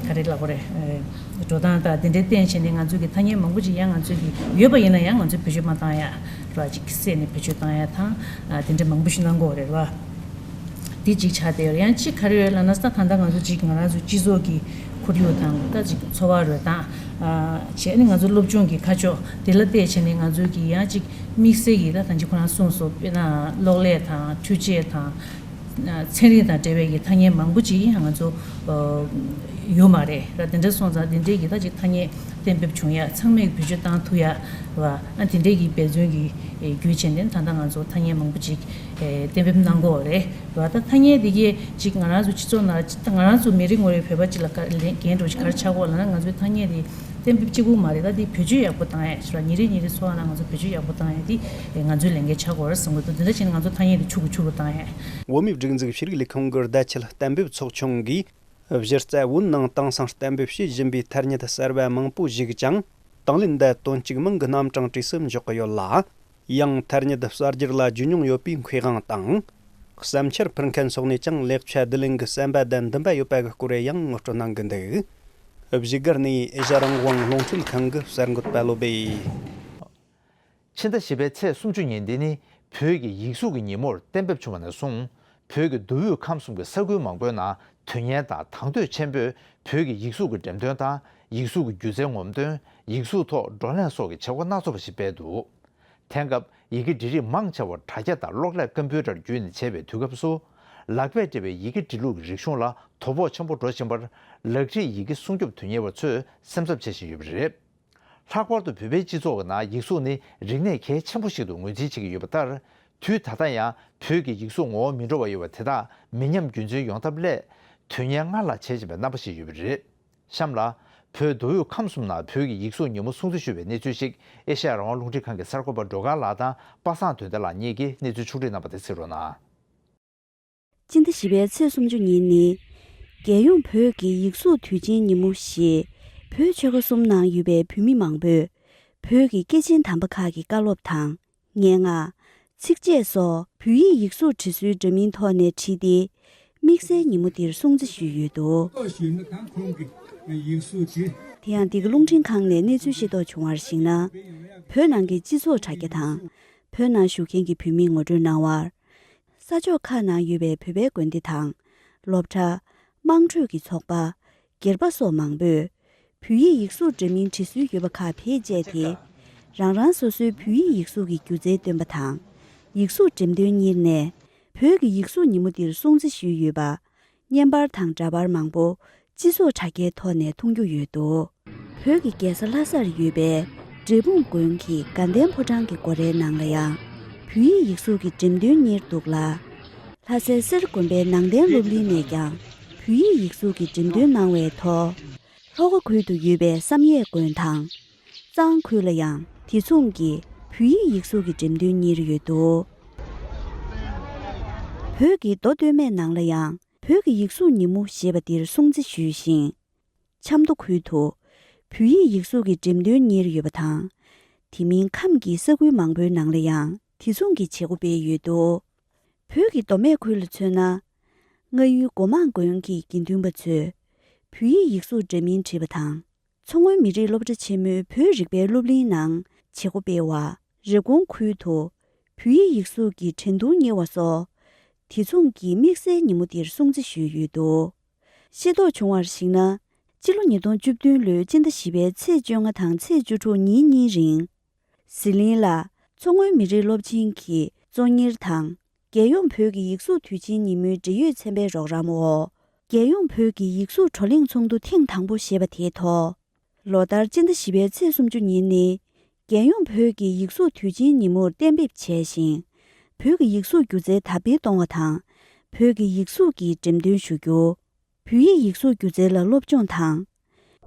ག་རེ་ལབ་དགོས་རེད། འགྲོ་སྟངས་དང་དེ་འདྲའི་བརྟེན་བྱས་ནས་ང་ཚོས་གི་ཐ་སྙད་མང་པོ་ཅིག་ཡང་ང་ཚོས་གི་ཡོད་པ་ཡིན་ན་ཡང་ང་ཚོས་བེད་སྤྱོད་མ་བཏང་ཡ་ར། ཅིག་བསད་ནས་བེད་སྤྱོད་བཏང་ཡ་དང་དེ་འདྲ་མང་པོ་ཞིག་གནང་གི་ཡོད་རེད་བ། དེ་གཅིག་ཆགས་བསྡད་ཡོད་རེད། ཡང་གཅིག་ག་རེ་ཡོད་ལབ་ན། ད་ད་ལྟ་ང་ཚོ་གཅིག་ང་རང་ཚོ་སྤྱི་ཚོགས་ཀྱི་ཁོར་ཡུག་དང་། ད་གཅིག་འཚོ་བ་རོལ་སྟངས། ཨ་བྱས་ནས་ང་ཚོ་སློབ་སྦྱོང་གི་ཁ་ཕྱོགས་དེ་ལ་བལྟས་བྱས་ནས་ང་ཚོ་གི་ཡང་གཅིག་དམིགས་བསལ་གྱི་ད་ད་གཅིག་ཁོ་རང་གསུངས་སོང་། དཔེར་ན་གློག་ཀླད་དང་འཕྲུལ་ཆས་དང་། ཚན་རིག་དང་འབྲེལ་བའི་གི་ཐ་སྙད་མང་པོ་ཅིག་ཡང་ང་ཚོ་ཡོད་མ་རེད། ད་དེ་འདྲ་སོང་ཙང་དེ་འདྲའི་གི་ད་གཅིག་ཐ་སྙད་གཏན་འབེབས་བྱུང་ཡ། ཚང་མས་བེད་སྤྱོད་བཏང་ཐུབ་ཡ་བ། ཨ་དེ་འདྲའི་གི་འབད་བརྩོན་གྱི་བརྒྱུད་བྱས་ནས་ད་ལྟ་ང་ཚོ་ཐ་སྙད་མང་པོ་ཅིག་གཏན་འབེབས་གནང་གི་ཡོད་རེད་བ། ད་ཐ་སྙད་དེ་གས་ཅིག་ང་རང་ཚོ་སྤྱི་ཚོགས་ནང་ལ་ཅིག་ད་ང་རང་ཚོ་མི་རེ་ངོ་རེ་བོད་པ་ཅིག་ལ་ག་ལན་འགན་འགྲོ་ཅིག་ག་རེ་ཆགས་ཀྱི་ཡོད་ལབ་ན། ང་ཚོའི་ཐ་སྙད་དེ་གཏན་འབེབས་གཅིག་པུ་མ་རེད། ད་དེ་བེད་སྤྱོད་ཡག་པོ་བཏང་ཡ་ཞིག་ར། ཉིན་རེ་ཉིན་རེ་འཚོ་བ་ནང་ང་ཚོ་བེད་སྤྱོད་ཡག་པོ་བཏང་ཡ་དེ་ང་ཚོའི་ལས་འགན་ཆགས་ཀྱི་ཡོད་རེད་བསམ་གྱི་འདུག་དེ་འདྲ་བྱས་ན་ང་ཚོ་ཐ་སྙད་དེ་ཕྱུག་གི་ཕྱུག་གི་བཏང་ཡ། བོད་མིའི་སྒྲིག་འཛུགས་ཤེས་རིག་ལས་ཁུངས་ཀྱི་བརྡ་ཆད་གཏན་འབེབས་ཚོགས་ཆུང་གིས། གཞི་རྩ་བོད་ནང་དེང་སང་གཏན་འབེབས་བྱེད་བཞིན་པའི་ཐ་སྙད་གསར་བ་མང་པོ་ཞིག་ཀྱང་དང་ལེན་དང་དོན་གཅིག་མིང་གི་རྣམ་གྲངས་བྲིས་སུ་འཇོག་གི་ཡོད་ལ། ཡང་ཐ་སྙད་གསར་བསྒྱུར་ལ་རྒྱུས་མྱོང་ཡོད་པའི་མཁས་དབང་དང་། བསམ་འཆར་ཕུལ་མཁན་སོགས་ནས་ཀྱང་ལེགས་ཆ་བསྡུ་ལེན་གྱི་བསམ་པ་དང་འདུན་པ་ཡོད་པ་གི་སྐོར་ཡང་ངོ་སྤྲོད་གནང་གི་འདུག་བཞུགས་སྒར་ནས་ཨེ་ཤ་རང་དབང་རླུང་འཕྲིན་ཁང་གི་གསར་འགོད་པ་བློ་བྷེ། ཕྱི་ཟླ་བཞི་པའི་ཚེས་སུམ་ཅུ་ཉིན་འདི་ནི་བོད་ཀྱི་ཡིག་གཟུགས་ཀྱི་ཉིན་མོར་གཏན་འབེབས་བྱུང་བ་ནས་བཟུང་། བོད་ཀྱི་མདོ་དབུས་ཁམས་གསུམ་གྱི་ས་ཁུལ་མང་པོའི་ནང་དུས་ངན་དང་དང་དོད་ཆེན་པོས་བོད་ཀྱི་ཡིག་གཟུགས་ཀྱི་འགྲེམས་སྟོན་དང་། ཡིག་གཟུགས་ཀྱི་སྒྱུ་རྩལ་ངོམ་སྟོན། ཡིག་གཟུགས་ཐོག་བགྲོ་གླེང་སོགས་ཀྱི་བྱེད་སྒོ་སྣ་ཚོགས་པ་ཞིག་སྤེལ་འདུག་དེང་སྐབས་ཡི་གེ་འབྲི་རིགས་མང་ཆེ་བ་དྲ་རྒྱ་དང་གློག་ཀླད་ཀམ་པུ་ཊར་བརྒྱུད་ནས་བྱེད་པའི་དུས་སྐབས་སུ། ལག་པས་འབྲི་བའི་ཡི་གེ་འབྲི་ལུགས་ཀྱི་རིག་གཞུང་ལ་དོ་ཕོག་ཆེན་པོ་འགྲོ་བཞིན་པར། ལག་བྲིས་ཡི་གེ་སྲུང་སྐྱོབ་དོན་གཉེར་བ་ཚོས་སེམས་འཚབ་བྱེད་བཞིན་ཡོད་པ་རེད། ལྷག་པར་དུ་བོད་པའི་སྤྱི་ཚོགས་ཀྱི་ནང་ཡིག་གཟུགས་ནི་རིག་གནས་གལ་ཆེན་པོ་ཞིག་ཏུ་ངོས་འཛིན་བྱེད་ཀྱི་ཡོད་པ་ལྟར། དུས་ད་ལྟ་ཡང་བོད་ཀྱི་ཡིག་གཟུགས་ངོ་བོ་མི་འདྲ་བ་ཡོད་པ་དེ་དག་མི་ཉམས་རྒྱུན་འཛིན་ཡོང་ཐབས་སླད། དུས་ངན་སྔར་ལ་བྱེད་བཞིན་པའི་རྣམ་པ་ཞིག་ཡོད་པ་རེད། གཤམ་ལ། བོད་མདོ་དབུས་ཁམས་གསུམ་ནང་བོད་ཀྱི་ཡིག་གཟུགས་ཉིན་མོ་སྲུང་བརྩི་ཞུ་བའི་གནས་ཚུལ་ཞིག་ཨེ་ཤ་ཡ་རང་དབང་རླུང་འཕྲིན་ཁང་གི་གསར་འགོད་པ་སྒྲོལ་དཀར་ལགས་དང་པ་སངས་དོན་ལྡན་ལགས་གཉིས་ཀྱིས་གནས་ཚུལ་ཕྱོགས་བསྒྲིགས་གནང་བ་དེ་གཟིགས་རོགས་གནང་། སྤྱི་ཟླ་བཞི་པའི་ཚེས་སུམ་ཅུ་ཉིན་ནི། རྒྱལ་ཡོངས་བོད་ཀྱི་ཡིག་གཟུགས་དུས་ཆེན་ཉིན་མོ་ཞེས། བོད་ཆོལ་ཁ་གསུམ་ནང་ཡོད་པའི་བོད་མི་མང་པོས། བོད་ཀྱི་སྐྱེས་ཆེན་དམ་པ་ཁག་གི་བཀའ་སློབ་དང་། སྙན་ངག་ཚིགས་བཅད་སོགས་བོད་ཡིག་ཡིག་གཟུགས་འབྲི་སྲོལ་འདྲ་མིན་ཐོག་ནས་བྲིས་ཏེ། དམིགས་བསལ་ཉིན་མོ་འདིར་སྲུང་བརྩི་ཞུས་ཡོད་འདུག་ཏོག་ཞུས་ན་ད་ཁོང་གི་ཡིག་གཟུགས་ཅི། དེ་ཡང་འདི་ག་རླུང་འཕྲིན་ཁང་ནས་གནས་ཚུལ་ཤེས་རྟོགས་བྱུང་བར་གཞིགས་ན། བོད་ནང་གི་སྤྱི་ཚོགས་དྲ་རྒྱ་དང་། བོད་ནང་བཞུགས་མཁན་གྱི་བོད་མིས་ངོ་སྤྲོད་གནང་བར། ས་ཕྱོགས་ཁག་ནང་ཡོད་པའི་བོད་པའི་དགོན་སྡེ་དང་། སློབ་གྲྭ། དམངས་ཁྲོད་ཀྱི་ཚོགས་པ། སྒེར་པ་སོགས་མང་པོས། བོད་ཡིག་ཡིག་གཟུགས་འདྲ་མིན་འབྲི་སྲོལ་ཡོད་པ་ཁག་བེད་སྤྱད་དེ། རང་རང་སོ་སོའི་བོད་ཡིག་ཡིག་གཟུགས་ཀྱི་སྒྱུ་རྩལ་སྟོན་པ་དང་། ཡིག་གཟུགས་འགྲེམས་སྟོན་གཉེར་ནས། བོད་ཀྱི་ཡིག་གཟུགས་ཉིན་མོ་འདིར་སྲུང་བརྩི་ཞུས་ཡོད་པ། བརྙན་པར་དང་འདྲ་པར་མང་པོ་སྤྱི་ཚོགས་དྲ་རྒྱའི་ཐོག་ནས་མཐོང་རྒྱུ་ཡོད་འདུག་བོད་ཀྱི་རྒྱལ་ས་ལྷ་སར་ཡོད་པའི་འབྲས་སྤུངས་དགོན་གྱི་དགའ་ལྡན་ཕོ་བྲང་གི་སྒོ་རའི་ནང་ལ་ཡང་བོད་ཡིག་ཡིག་གཟུགས་ཀྱི་འགྲེམས་སྟོན་གཉེར་འདུག་ལ། ལྷ་སའི་གསེར་དགོན་པའི་ནང་བསྟན་སློབ་གླིང་ནས་ཀྱང་བོད་ཡིག་ཡིག་གཟུགས་ཀྱི་འགྲེམས་སྟོན་གནང་བའི་ཐོག་ལྷོ་ཁ་ཁུལ་དུ་ཡོད་པའི་བསམ་ཡས་དགོན་དང་། གཙང་ཁུལ་ལ་ཡང་དེ་མཚུངས་ཀྱི་བོད་ཡིག་ཡིག་གཟུགས་ཀྱི་འགྲེམས་སྟོན་གཉེར་ཡོད་འདུག་བོད་ཀྱི་མདོ་སྟོད་སྨད་ནང་ལ་ཡང་བོད་ཀྱི་ཡིག་གཟུགས་ཉིན་མོ་ཞེས་པ་འདིར་སྲུང་བརྩི་ཞུས་ཤིང་། ཆབ་མདོ་ཁུལ་དུ་བོད་ཡིག་ཡིག་གཟུགས་ཀྱི་འགྲེམས་སྟོན་གཉེར་ཡོད་པ་དང་། དེ་མིན་ཁམས་ཀྱི་ས་ཁུལ་མང་པོའི་ནང་ལ་ཡང་དེ་མཚུངས་ཀྱི་བྱེད་སྒོ་སྤེལ་ཡོད་འདུག་བོད་ཀྱི་མདོ་སྨད་ཁུལ་ལ་མཚོན་ན། རྔ་ཡུལ་སྒོ་མང་དགོན་གྱི་དགེ་འདུན་པ་ཚོས་བོད་ཡིག་ཡིག་གཟུགས་འདྲ་མིན་བྲིས་པ་དང་། མཚོ་སྔོན་མི་རིགས་སློབ་གྲྭ་ཆེན་མོའི་བོད་རིག་པའི་སློབ་གླིང་ནང་བྱེད་སྒོ་སྤེལ་བ། རེབ་གོང་ཁུལ་དུ་བོད་ཡིག་ཡིག་གཟུགས་ཀྱི་འགྲན་བསྡུར་གཉེར་བ་སོགས། དེ་མཚུངས་ཀྱི་དམིགས་བསལ་ཉིན་མོ་འདིར་སྲུང་བརྩི་ཞུས་ཡོད་འདུག་ཤེས་རྟོགས་བྱུང་བར་གཞིགས་ན། སྤྱི་ལོ་ཉིས་སྟོང་བཅུ་བདུན་ལོའི་སྤྱི་ཟླ་བཞི་པའི་ཚེས་བཅོ་ལྔ་དང་ཚེས་བཅུ་དྲུག་ཉིན་གཉིས་རིང་། ཟི་ལིང་ལ་མཚོ་སྔོན་མི་རིགས་སློབ་ཆེན་གྱིས་གཙོ་གཉེར་དང་། རྒྱལ་ཡོངས་བོད་ཀྱི་ཡིག་གཟུགས་དུས་ཆེན་ཉིན་མོའི་འབྲེལ་ཡོད་ཚན་པའི་རོགས་རམ་འོག་རྒྱལ་ཡོངས་བོད་ཀྱི་ཡིག་གཟུགས་བགྲོ་གླེང་ཚོགས་འདུ་ཐེངས་དང་པོ་ཞེས་པ་དེའི་ཐོག་ལོ་ལྟར་སྤྱི་ཟླ་བཞི་པའི་ཚེས་སུམ་ཅུ་ཉིན་ནི། རྒྱལ་ཡོངས་བོད་ཀྱི་ཡིག་གཟུགས་དུས་ཆེན་ཉིན་མོར་གཏན་འབེབས་བྱས་ཤིང་། བོད་ཀྱི་ཡིག་གཟུགས་སྒྱུ་རྩལ་དར་སྤེལ་གཏོང་བ་དང་། བོད་ཀྱི་ཡིག་གཟུགས་ཀྱི་འགྲེམས་སྟོན་ཞུ་རྒྱུ། བོད་ཡིག་ཡིག་གཟུགས་སྒྱུ་རྩལ་ལ་སློབ་སྦྱོང་དང་།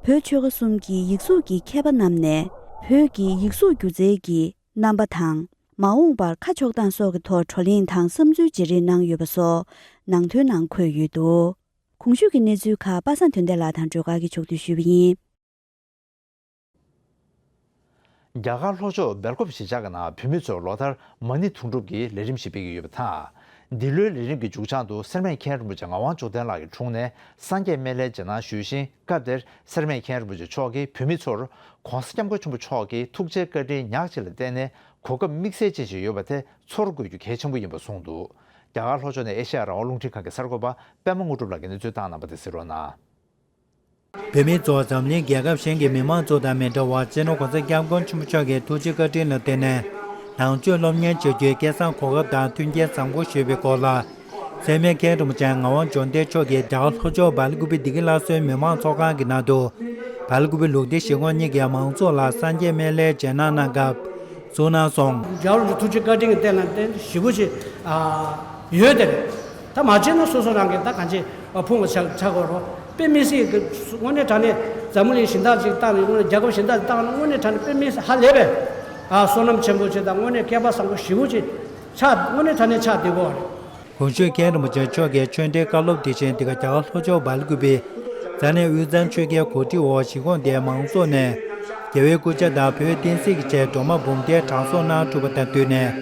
བོད་ཆོལ་ཁ་གསུམ་གྱི་ཡིག་གཟུགས་ཀྱི་མཁས་པ་རྣམས་ནས་བོད་ཀྱི་ཡིག་གཟུགས་སྒྱུ་རྩལ་གྱི་རྣམ་པ་དང་། མ་འོངས་པར་ཁ་ཕྱོགས་སྟངས་སོགས་ཀྱི་ཐོག་བགྲོ་གླེང་དང་བསམ་ཚུལ་བརྗེ་རེས་གནང་ཡོད་པ་སོགས་ནང་དོན་ནང་འཁོད་ཡོད་འདུག་གོང་ཞུས་ཀྱི་གནས་ཚུལ་ཁག་པ་སངས་དོན་ལྡན་ལགས་དང་སྒྲོལ་དཀར་གྱིས་ཕྱོགས་བསྡུས་ཞུས་པ་ཡིན། རྒྱ་གར་ལྷོ་ཕྱོགས་སྦེལ་ཀོབ་གཞིས་ཆགས་ཀྱི་ནང་བོད་མི་ཚོས་ལོ་ལྟར་མ་ཎི་དུང་སྒྲུབ་ཀྱི་ལས་རིམ་ཞིག་སྤེལ་གྱི་ཡོད་པ་དང་། འདི་ལོའི་ལས་རིམ་གྱི་མཇུག་བྱང་དུ་སེར་སྨད་མཁན་རིན་པོ་ཆེ་ངག་དབང་འབྱོར་ལྡན་ལགས་ཀྱི་དྲུང་ནས་སངས་རྒྱས་སྨན་བླའི་རྗེས་གནང་ཞུས་ཤིང་། སྐབས་དེར་སེར་སྨད་མཁན་རིན་པོ་ཆེ་མཆོག་གིས་བོད་མི་ཚོར་༸གོང་ས་༸སྐྱབས་མགོན་ཆེན་པོ་མཆོག་གི་ཐུགས་རྗེ་བཀའ་དྲིན་ཉག་གཅིག་ལ་བརྟེན་ནས་གོ་སྐབས་དམིགས་བསལ་ཅན་ཞིག་ཡོད་པ་དེ་ཚོར་དགོས་རྒྱུ་གལ་ཆེན་པོ་ཡིན་པ་གསུངས་འདུག་རྒྱ་གར་ལྷོ་ཕྱོགས་ནས་ཨེ་ཤེ་ཡ་རང་དབང་རླུང་འཕྲིན་ཁང་གི་གསར་འགོད་པ་པད་མ་དངོས་གྲུབ་ལགས་ཀྱིས་གནས་ཚུལ་བཏང་གནང་བ་དེ་གཟིགས་རོགས་གནང་། བོད་མི་ཚོ་འཛམ་གླིང་རྒྱལ་ཁབ་གཞན་གྱི་མི་མང་ཚོ་དང་མི་འདྲ་བར་སྤྱི་ནོར་༸གོང་ས་༸སྐྱབས་མགོན་ཆེན་པོ་མཆོག་གི་ཐུགས་རྗེ་བཀའ་དྲིན་ལ་བརྟེན་ནས་ནང་ཆོས་སློབ་གཉེར་བྱ་རྒྱུའི་སྐལ་བཟང་གོ་སྐབས་དང་མཐུན་རྐྱེན་བཟང་པོ་ཞུས་པའི་སྐོར་ལ། སེར་སྨད་མཁན་རིན་པོ་ཆེ་ངག་དབང་འབྱོར་ལྡན་མཆོག་གིས་རྒྱ་གར་ལྷོ་ཕྱོགས་སྦེལ་ཀུ་པེ་བདེ་སྐྱིད་སླར་གསོའི་མི་མང་ཚོགས་ཁང་གི་ནང་དུ། སྦེལ་ཀུ་པེ་ལུགས་བདེ་གཞིས་ཁོངས་གཉིས་ཀྱི་མང་ཚོགས་ལ་སངས་རྒྱས་སྨན་བླའི་རྗེས་གནང་གནང་སྐབས་གསུངས་གནང་སོང་། རྒྱལ་བ་རིན་པོ་ཆེ་ཐུགས་རྗེ་བཀའ་དྲིན་གྱི་རྟེན་ལ་བརྟེན་ཞེ་པོ་ཅིག་ཨ་ཡོད་དེ་རེད། ད་མ་བྱས་ན་སོ་སོ་རང་གིས་ད་གང་ཅི་ཨ་ཕུང་བ་ཆགས་ཆགས་དགོས་རོགས། དཔེ་མི་སྲིད་ཀྱི་དངོས་གནས་དྲང་གནས་འཛམ་བུ་གླིང་གཞན་དག་ཅིག་བཏང་ནས་དངོས་གནས་རྒྱལ་ཁབ་གཞན་དག་ཅིག་བཏང་ན་དངོས་གནས་དྲང་གནས་དཔེ་མི་སྲིད་ཧ་ལས་པས། ཨ་བསོད་ནམས་ཆེན་པོ་ཅིག་དང་དངོས་གནས་སྐལ་པ་བཟང་པོ་ཞེ་པོ་ཅིག་ཆགས་དངོས་གནས་དྲང་གནས་ཆགས་བསྡད་དགོས་པ་རེད། གོང་ཞུས་མཁན་རིན་པོ་ཆེ་མཆོག་གིས་ཆོས་འབྲེལ་བཀའ་སློབ་དེ་བཞིན་འདི་ག་རྒྱ་གར་ལྷོ་ཕྱོགས་སྦེལ་ཀུ་པེ་ས་གནས་དབུས་གཙང་ཆོལ་ཁའི་གོ་སྒྲིག་འོག་གཞིས་ཁོངས་དེའི་མང་ཚོགས་ནས་རྒྱལ་བའི་སྐུ་ཕྱྭ་དང་བོད་བསྟན་སྲིད་ཀྱི་ཆེད་སྒྲོལ་མ་འབུམ་ལྡན་གྲངས་གསོག་གནང་གྲུབ་པ་དང་བསྟུན་ནས་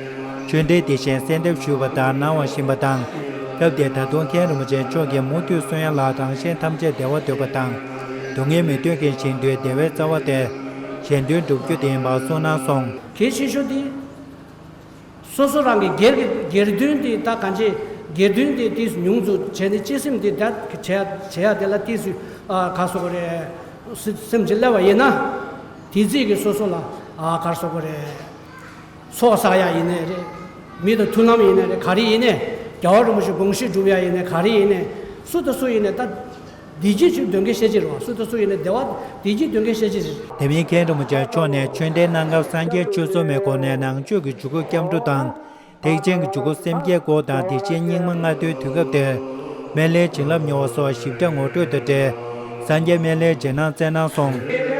ཆོས་འབྲེལ་དེ་བཞིན་གསལ་འདེབས་ཞུས་པ་དང་གནང་བ་བཞིན་པ་དང་། སྐབས་དེར་ད་དུང་མཁན་རིན་པོ་ཆེ་མཆོག་གིས་མུ་མཐུད་གསུང་ཡ་ལ་རང་གཞན་ཐམས་ཅད་བདེ་བ་འདོད་པ་དང་། སྡུག་བསྔལ་མི་འདོད་མཁན་ཞིག་འདུས་བདེ་བའི་རྩ་བ་སྟེ། གཞན་དོན་བསྒྲུབ་རྒྱུ་དེ་ཡིན་པ་གསུངས་གནང་སོང་། གལ་ཆེ་ཤོས་དེ། སོ་སོ་རང་གི་སྒེར་གྱི་སྒེར་དོན་དེ་ད་གང་ཅི་སྒེར་དོན་དེ་ཏིས་ཉུང་ཙུ་བྱས་ནས་སྤྱི་སེམས་དེ་ད་བྱས་བྱས་ཡ་དེ་ལ་ཏིས་ག་སོ་གོ་རེད། སེམས་ཀྱི་སླེབས་པ་ཡིན་ན་དེ་རྩིས་ཀྱི་སོ་སོ་ལ་ག་སོ་གོ་རེད། ཚོགས་བསགས་ཡ་ཡིན་ནའི་རེད། མི་དང་མཐུན་ལམ་ཡིན་ནའི་རེད། ག་རེ་ཡིན་ནའི་རྒྱལ་བ་རིན་པོ་ཆེ་དགོངས་གཞི་སྒྲུབ་ཡ་ཡིན་ནའི་ག་རེ་ཡིན་ནའི་སུ་དང་སུ་ཡིན་ནའི་ད། བདེ་སྐྱིད་ཅིག་འདོན་མཁན་ཤེས་ཀྱི་རེད་བ། སུ་དང་སུ་ཡིན་ནའི་བདེ་བ་བདེ་སྐྱིད་འདོན་མཁན་ཤེས་ཀྱི་རེད། དེ་མིན་མཁན་རིན་པོ་ཆེ་མཆོག་ནས་ཆོས་འབྲེལ་གནང་སྐབས་སངས་རྒྱས་ཆོས་ཚོགས་མའི་སྒོ་ནས་ནང་ཆོས་ཀྱི་འཇུག་སྒོ་སྐྱབས་འགྲོ་དང་། ཐེག་ཆེན་གྱི་འཇུག་སྒོ་སེམས་བསྐྱེད་སྐོར་དང་། དེ་བཞིན་སྙིགས་མ་ལྔ་བདོའི་དུས་སྐབས་དེར་སྨན་བླའི་བྱིན་རླབས་མྱུར་བ་སོགས་ཞིབ་ཕྲ་ངོ་སྤྲོད་དང་འབྲེལ་སངས་རྒྱས་སྨན་བླའི་རྗེས་གནང་སྩལ་གནང་སོང་།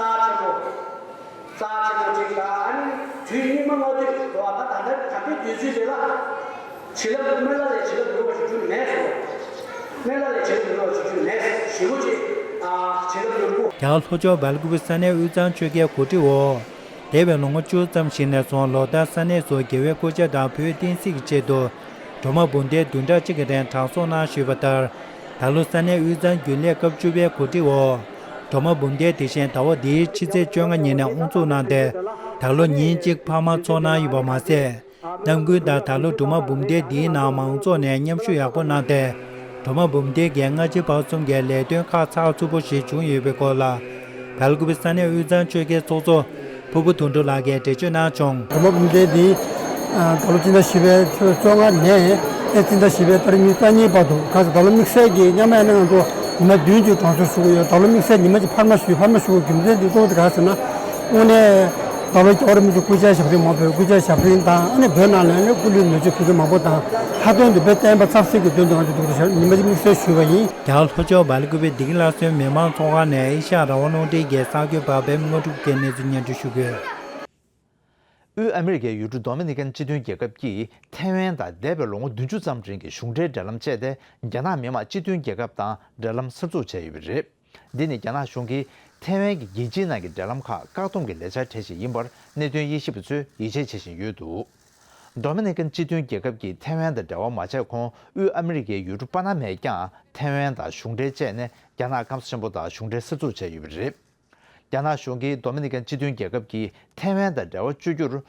རྩ་ཆེན་པོ་ཅིག་དང་ཨ་ནི་དུས་སྙིགས་མ་ལྔ་བདོའི་འགྲོ་བ་ད་ད་ལྟ་ད་ལྟའི་དུས་ཚོད་དེ་ལ་བྱིན་རླབས་སྨན་བླ་ལས་བྱིན་རླབས་མྱུར་བ་ཞིག་རྒྱུ་མེད་ཟེར། སྨན་བླ་ལས་བྱིན་རླབས་མྱུར་བ་ཞིག་རྒྱུ་མེད་ཟེར་ཞེ་པོ་ཅིག་ཨ་བྱིན་རླབས་མྱུར་པོ། རྒྱ་གར་ལྷོ་ཕྱོགས་སྦེལ་ཀུ་པེ་ས་གནས་དབུས་གཙང་ཆོལ་ཁའི་གོ་སྒྲིག་འོག་འདས་པའི་ལོ་ངོ་བཅུ་ཙམ་ཞིག་ནས་བཟུང་ལོ་ལྟར་ས་གནས་སུ་རྒྱལ་བའི་སྐུ་ཕྱྭ་དང་བོད་བསྟན་སྲིད་ཀྱི་ཆེད་དུ་སྒྲོལ་མ་འབུམ་སྡེ་བདུན་ཕྲག་གཅིག་གི་རིང་གྲངས་གསོག་གནང་ཞུས་པ་ལྟར། ད་ལོ་ས་གནས་དབུས་གཙང་རྒྱུན་ལས་སྐབས་བཅུ་པའི་གོ་སྒྲིག་འོག་སྒྲོལ་མ་འབུམ་སྡེ་དེ་བཞིན་ཟླ་བ་འདིའི་ཕྱི་ཚེས་བཅོ་ལྔ་ཉིན་ནས་དབུ་འཛུགས་གནང་སྟེ། ད་ལོ་ཉིན་གཅིག་འཕར་མ་འཚོགས་གནང་ཡོད་པ་མ་ཟད། རྣམ་ཀུན་དང་ད་ལོ་སྒྲོལ་མ་འབུམ་སྡེ་འདིའི་ནང་མང་ཚོགས་ནས་མཉམ་ཞུགས་ཡག་པོ་གནང་སྟེ། སྒྲོལ་མ་འབུམ་སྡེ་གི་སྔ་ཕྱི་བར་གསུམ་གྱི་ལས་དོན་ཁག་ཚགས་ཚུད་པོ་ཞིག་བྱུང་ཡོད་པའི་སྐོར་ལ། སྦེལ་ཀུ་པེ་ས་གནས་དབུས་གཙང་ཆོལ་ཁའི་ཚོགས་གཙོ། ཕུར་བུ་དོན་གྲུབ་ལགས་ཀྱིས་འགྲེལ་བརྗོད་གནང་བྱུང་། གོང་མ་འབུམ་ལྡན་འདི་ད་ལོ་སྤྱི་ཟླ་བཞི་པའི་ཚེས་བཅོ་ལྔ་ནས་ཨེ་སྤྱི་ཟླ་བཞི་པའི་ཏ་རིག་ཉི་ཤུ་རྩ་གཉིས་བར་དུ་ག་ཚོད་ད་ལོ་དམིགས་བསལ་གྱི་སྔོན་མ་ཡིན་ན་ང་ཚོ་ཉི་མ་བདུན་གྱི་གྲོང་ཚོར་ཞུ་གི་ཡོད། ད་ལོ་དམིགས་བསལ་ཉི་མ་གཅིག་འཕར་མ་ཞུས། འཕར་མ་ཞུ་དགོས་རྒྱུ་མཚན་འདི་གཙོ་བོ་དེ་ག་ཟེར་ན། དངོས་གནས་ད་ལོ་རྒྱལ་བ་རིན་པོ་ཆེ་སྐུ་ཕྱྭའི་ཞབས་རིམ་མང་པོ་ཡོད། སྐུ་ཕྱྭའི་ཞབས་རིམ་དང་ཨ་ནི་བོད་ནང་ལ་ཨ་ནི་སྐུ་ལུས་ནོར་བཅོས་ཕུལ་མཁན་མང་པོ་དང་། མཐའ་དོན་དུ་དཔེ་བསྟན་པ་ཚབ་གསེར་གྱི་དོན་དུ་ང་ཚོ་འདུག་ཉི་མ་གཅིག་དམིགས་བསལ་ཞུས་པ་ཡིན། རྒྱ་གར་ལྷོ་ཕྱོགས་སྦེལ་ཀུ་པེ་བདེ་སྐྱིད་ལྷ་གསོལ་མི་མང་ཚོགས་ཁང་ནས་ཨེ་ཤ་ཡ་རང་དབང་རླུང་འཕྲིན་གྱི་གསར་འགོད་པ་པད་མ་དངོས་གྲུབ་ཀྱིས་གནས་ཚུལ་སྙན་སྒྲོན་ཞུ་གི་ཡོད། དབུས་ཨ་མི་རི་ཀའི་ཡུལ་གྲུ་ཌོ་མི་ནི་ཀན་སྤྱི་མཐུན་རྒྱལ་ཁབ་ཀྱིས་ཐའེ་ཝན་དང་འདས་པའི་ལོ་ངོ་བདུན་ཅུ་ཙམ་རིང་གི་གཞུང་འབྲེལ་འབྲེལ་ལམ་བཅད་དེ། རྒྱ་ནག་མི་དམངས་སྤྱི་མཐུན་རྒྱལ་ཁབ་དང་འབྲེལ་ལམ་གསར་འཛུགས་བྱས་ཡོད་པ་རེད། འདི་ནི་རྒྱ་ནག་གཞུང་གིས་ཐའེ་ཝན་གྱི་རྒྱལ་སྤྱིའི་ནང་གི་འབྲེལ་ལམ་ཁག་བཀག་སྡོམ་གྱི་ལས་འཆར་གྲས་ཤིག་ཡིན་པར་གནད་དོན་དབྱེ་ཞིབ་པ་ཚོས་ཡིད་ཆེས་བྱེད་བཞིན་ཡོད་འདུག་ཌོ་མི་ནི་ཀན་སྤྱི་མཐུན་རྒྱལ་ཁབ་ཀྱིས་ཐའེ་ཝན་དང་འབྲེལ་བ་མ་བྱས་གོང་། དབུས་ཨ་མི་རི་ཀའི་ཡུལ་གྲུ་པ་ན་མས་ཀྱང་ཐའེ་ཝན་དང་གཞུང་འབྲེལ་བཅད་ནས། རྒྱ་ནག་སྐམ་ས་ཆེན་པོ་དང་གཞུང་འབྲེལ་གསར་འཛུགས་བྱས་ཡོད་པ་རེད། རྒྱ་ནག་གཞུང་གིས་ཌོ་མི་ནི་ཀན་སྤྱི་མཐུན་རྒྱལ་ཁབ་ཀྱིས་ཐའེ་ཝན་དང་འབྲེལ་བ་གཅོད་རྒྱུར།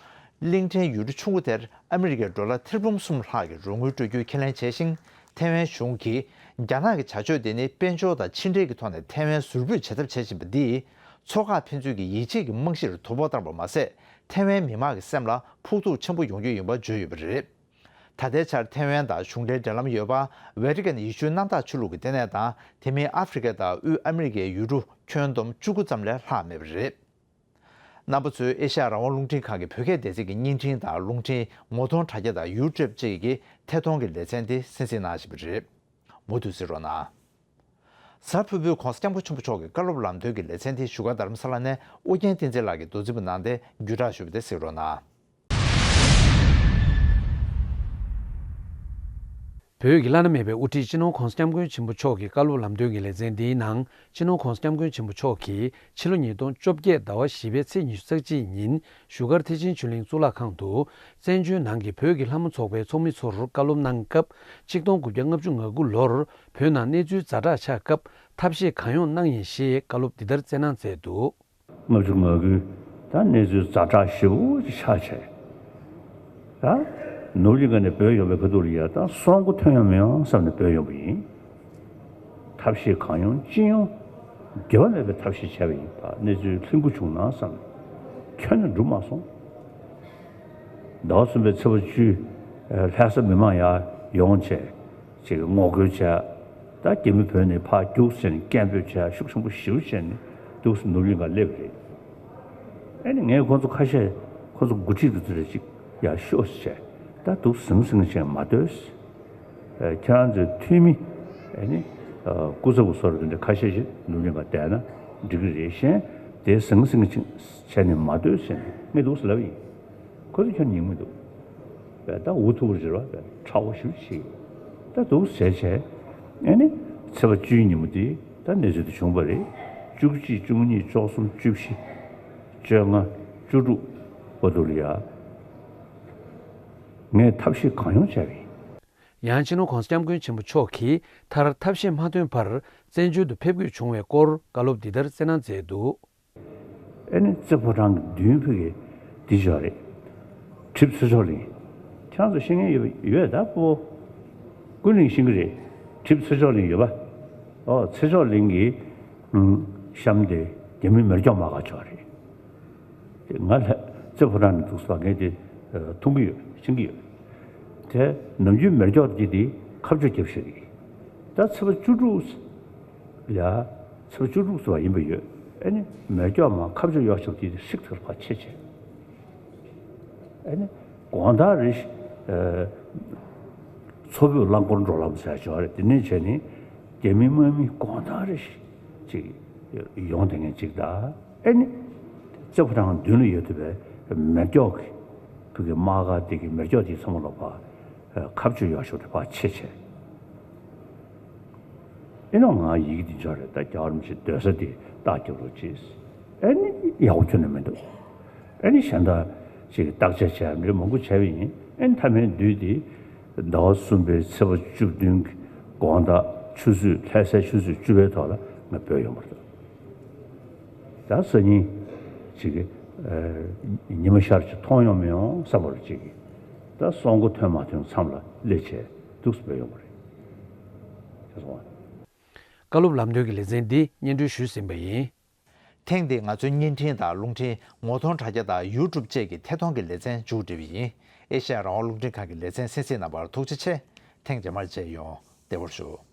གླིང་ཕྲན་ཡུལ་གྲུ་ཆུང་ངུ་དེར་ཨ་མི་རི་ཀའི་ཌོ་ལར་ཐེར་འབུམ་གསུམ་ལྷག་གི་རོགས་དངུལ་སྤྲོད་རྒྱུ་ཁས་ལེན་བྱས་ཤིང་། ཐའེ་ཝན་གཞུང་གིས་རྒྱ་ནག་གི་བྱ་སྤྱོད་དེ་ནི་དཔལ་འབྱོར་དང་ཕྱི་འབྲེལ་གྱི་ཐོག་ནས་ཐའེ་ཝན་ཟུར་ཕུད་བྱེད་ཐབས་བྱེད་བཞིན་པ་འདིས། ཕྱོགས་ཁག་ཕན་ཚུན་གྱི་ཡིད་ཆེས་ཀྱི་རྨང་གཞིར་དོ་ཕོག་བཏང་བ་མ་ཟད། ཐའེ་ཝན་མི་དམངས་ཀྱི་སེམས་ལ་ཕོག་ཐུག་ཆེན་པོ་ཡོང་རྒྱུ་ཡིན་པ་བརྗོད་ཡོད་པ་རེད། ད་ལྟའི་ཆར་ཐའེ་ཝན་དང་གཞུང་འབྲེལ་འབྲེལ་ལམ་ཡོད་པ། ཝེ་ཏི་ཀན་ཡེ་ཤུའི་གནམ་བདག་ཆོས་ལུགས་ཀྱི་ལྟེ་གནས་དང་། དེ་མིན་ཨ་ཧྥེ་རི་ཁ་དང་དབུས་ཨ་མི་རི་ཀའི་ཡུལ་གྲུ་ཁྱོན་བསྡོམས་བཅུ་དགུ་ཙམ་ལས་ལྷག་མེད་པ་རེད། རྣམ་པ་ཚོས་ཨེ་ཤ་ཡ་རང་དབང་རླུང་འཕྲིན་ཁང་གི་བོད་སྐད་སྡེ་ཚན་གྱི་བརྙན་འཕྲིན་དང་རླུང་འཕྲིན་ངོ་གདོང་དྲ་རྒྱ་དང་ཡུ་ཊུབ་བཅས་ཀྱི་ཐད་གཏོང་གི་ལེ་ཚན་དེ་གསན་གཟིགས་གནང་བཞིན་པ་རེད། མུ་མཐུད་གཟིགས་རོགས་གནང་། གཟའ་ཕུར་བུའི་༧གོང་ས་༧སྐྱབས་མགོན་ཆེན་པོ་མཆོག་གི་བཀའ་སློབ་ལམ་སྟོན་གྱི་ལེ་ཚན་དེ་བཞུགས་སྒར་རྡ་རམ་ས་ལ་ནས་ཨོ་རྒྱན་བསྟན་འཛིན་ལགས་ཀྱིས་མདོ་འཛིན་པ་གནང་སྟེ་བརྒྱུད་བསྒྲགས་ཞུས་པ་དེ་གཟིགས་རོགས་གནང་། བོད་ཀྱི་བླ་ན་མེད་པའི་དབུ་ཁྲིད་སྤྱི་ནོར་༧གོང་ས་༧སྐྱབས་མགོན་ཆེན་པོ་མཆོག་གི་བཀའ་སློབ་ལམ་སྟོན་གྱི་ལེ་ཚན་འདིའི་ནང་། སྤྱི་ནོར་༧གོང་ས་༧སྐྱབས་མགོན་ཆེན་པོ་མཆོག་གིས་ཕྱི་ལོ་ཉིས་སྟོང་བཅོ་བརྒྱད་ཟླ་བ་བཞི་པའི་ཚེས་ཉི་ཤུ་རྩ་གཅིག་ཉིན་བཞུགས་སྒར་ཐེག་ཆེན་ཆོས་གླིང་གཙུག་ལག་ཁང་དུ། བཙན་བྱོལ་ནང་གི་བོད་ཀྱི་ལྷ་མོ་ཚོགས་པའི་ཚོགས་མི་ཚོར་བཀའ་སློབ་གནང་སྐབས། ཆིག་སྟོང་དགུ་བརྒྱ་ལྔ་བཅུ་ང་དགུ་ལོར་བོད་ནང་གནས་ཚུལ་ཛ་དྲག་ཆགས་སྐབས་ཐབས་ཤེས་གང་ཡོང་གནང་ཡིན་ཞེས་བཀའ་སློབ་འདི་ལྟར་སྩལ་གནང་མཛད་འདུག་ལྔ་བཅུ་ང་དགུ་ད་གནས་ཚུལ་ཛ་དྲག་ཞེ་པོ་ཅིག་ཆགས་བྱས། ད་ནོར་གླིང་ཁ་ནས་བྲོས་ཡོང་བའི་ཁ་ཐུག་ལ་ཡ། ད་སྲོག་མགོ་ཐོན་ཡོང་མི་ཡོང་བསམ་ནས་བྲོས་ཡོང་བ་ཡིན། ཐབས་ཤེས་གང་ཡོང་ཅི་ཡོང་། འགྱོད་པ་མེད་པའི་ཐབས་ཤེས་བྱས་པ་ཡིན་པ། གནས་ཚུལ་ལྷུན་པོ་བྱུང་ན་བསམ་ནས་ཁྱོན་ནས་འགྲུབ་མ་སོང་། ཟླ་བ་གསུམ་པའི་ཚེས་པ་བཅུ། ལྷ་ས་མི་མང་ཡར་ཡོང་བྱས། ཅིག་ངོ་རྒོལ་བྱས། ད་རྒྱ་མི་བོད་ནས་ཕར་རྒྱུགས་ཟེར་ནས་སྐད་འབོད་བྱས། ཤུགས་ཆེན་པོ་ཞེ་པོ་བྱས་ནས་འདུག་སེ་ནོར་གླིང་ཁ་སླེབས་རེད། ཨེ་ནི་ངས་ཁོ་ཚོ་ཁ་ཤས། ཁོ་ཚོ་འགོ་ཁྲིད་དེ་ཚོ་ལ་ཅིག་ཡར་ཤོག་ཟེར་བྱས། ད་འདུག་ཟིང་ཟིང་བྱས་མ་སྡོད་ཟེར། ཨེ་ཁྱེད་རང་ཚོའི་འཐུས་མི། ཨེ་ནི་ཨ་སྐུ་ཚབ་བཟོ་འདྲ་དེ་འདྲ་ཁ་ཤས་ཤིག་ནོར་གླིང་ཁ་བསྡད་ན་འགྲིག་གི་རེད། གཞན་དེ་ཟིང་ཟིང་བྱས་ནས་མ་སྡོད་ཟེར་ནས་ངས་འདུག་སེ་ལབ་ཡིན། ཁོ་ཚོ་ཁྱོན་ཉན་གི་མི་འདུག་བས་ད་འུ་ཐུག་རེད་བ། བས་ཁྲ་བོ་ཞེ་པོ་ཅིག་ད་འདུག་བྱས་བྱས། ཨེ་ནི་ཚེས་པ་བཅུའི་ཉིན་མོ་དེ་ད་གནས་ཚུལ་དེ་བྱུང་བ་རེད། བཅུ་གཅིག་བཅུ་གཉིས་བཅུ་གསུམ་བཅུ་བཞི་བཅོ་ལྔ་བཅུ་དྲུག་བར་དུ་ལ་ཡ། ངས་ཐབས་ཤེས་གང་ཡོང་བྱས་པ་ཡིན། ཡང་སྤྱི་ནོར་༧གོང་ས་༧སྐྱབས་མགོན་ཆེན་པོ་མཆོག་གིས་མཐར་ཐབས་ཤེས་མ་ཐོན་བར་བཙན་བྱོལ་དུ་ཕེབས་དགོས་བྱུང་བའི་སྐོར་བཀའ་སློབ་འདི་ལྟར་སྩལ་གནང་མཛད་འདུག་ཨེ་ནི་རྩེ་ཕོ་བྲང་གི་མདུན་ཕུ་གི་དེ་ཅོག་རེད། གྲིབ་ཚེ་མཆོག་གླིང་། ཁྱེད་རང་ཚོ་ཤེས་མཁན་ཡོད་ཡོད་ད་པོ། ཀུན་གླིང་ཤེས་ཀྱི་རེད། གྲིབ་ཚེ་མཆོག་གླིང་ཡོད་པ། ཨོ་ཚེ་མཆོག་གླིང་གི་ཨུམ་གཤམ་དེ་རྒྱ་མི་མེ་སྒྱོགས་མ་ག་ཅོག་རེད། དེ་ང་ལྷ་རྩེ་ཕོ་བྲང་ནས་འདུག་སེ་ངས་དེ་མཐོང་གི་ཡོད། ཤེས་ཀྱི་ཡོད། དེ་ནམ་རྒྱུན་མེ་སྒྱོགས་དེ་དེ་ཁ་བཅུ་རྒྱབ་ཤིག་རེད། ད་ཚེས་པ་བཅུ་དྲུག་ཡ། ཚེས་པ་བཅུ་དྲུག་ཟེར་བ་ཡིན་པ་ཡོད། ཨེ་ནི་མེ་སྒྱོགས་མར་ཁ་བཅུ་གཡོག་ཆོག་དེ་ཧྲིག་ཐག་ཕར་ཆེ་ཆེ། ཨེ་ནི་དགོང་དག་རེ་ཞིག་ཨེ་མཚོ་བོད་རླངས་འཁོར་འགྲོ་ལམ་ཟེར་ཡ་ཅིག་ཡོད་རེད། དེ་ནས་བྱས་ནས་རྒྱ་མི་དམག་མི་དགོང་དག་རེ་ཞིག་ཅིག་ཡོང་བསྡད་མཁན་ཅིག་དང་། ཨེ་ནི་རྩེ་ཕོ་བྲང་མདུན་ལ་ཡོད་བསྡད་པའི་མེ་སྒྱོགས་ཀྱི་ཕུ་གི་དམག་སྒར་དེ་གི་མེ་སྒྱོགས་དེ་ཚང་མ་ལོག་ཕར་ཁ་བཅུ་གཡོག་ཆོག་དེ་ཕར་ཆེ་ཆེ། ཨེ་ནོ་ང་ཡི་གེ་འདི་འབྱོར་རེད། ད་རྒྱལ་བ་རིན་པོ་ཆེ་སྡོད་ས་དེ་རྟགས་རྒྱབ་རོགས་གྱིས། ཨེ་ནི་ཡག་པོ་ཁྱོན་ནས་མི་འདུག་ཨེ་ནི་གཞན་དག་ཅིག་བརྟག་དཔྱད་བྱས་མི་མང་པོ་བྱས་པ་ཡིན། ཨེ་ནི་མཐའ་མའི་དུས་དེ་ཟླ་བ་གསུམ་པའི་ཚེས་པ་བཅུ་བདུན་གྱི་དགོང་དག་ཆུ་ཚོད་ལྷ་སའི་ཆུ་ཚོད་བཅུ་པའི་ཐོག་ལ་ང་བྲོས་ཡོང་བ་རེད། ད་སང་ཉིན་ཅིག་གི་ཉི་མ་ཤར་ཅིག་མཐོང་ཡོང་མི་ཡོང་བསམ་པ་རེད། ཅིག་གི་ད་སྲོག་མགོ་ཐོན་མ་ཐོན་མཚམས་ལ་སླེབས་བྱས་འདུག་སེ་བྲོས་ཡོང་བ་རེད། ཅེས་གསུངས་པ། བཀའ་སློབ་ལམ་སྟོན་གྱི་ལེ་ཚན་འདི་སྙན་སྒྲོན་ཞུས་ཟིན་པ་ཡིན། ཐེངས་འདིའི་ང་ཚོའི་བརྙན་འཕྲིན་དང་རླུང་འཕྲིན་ངོ་གདོང་དྲ་རྒྱ་དང་ཡུ་ཊུབ་བཅས་ཀྱི་ཐད་གཏོང་གི་ལེ་ཚན་མཇུག་བསྒྲིལ་བ་ཡིན། ཨེ་ཤ་ཡ་རང་དབང་རླུང་འཕྲིན་ཁང་གི་ལེ་ཚན་གསན་གཟིགས་གནང་བར་ཐུགས་རྗེ་ཆེ། ཐེངས་རྗེས་མར་མཇལ་ཡོང་། བདེ་བར་བཞུགས།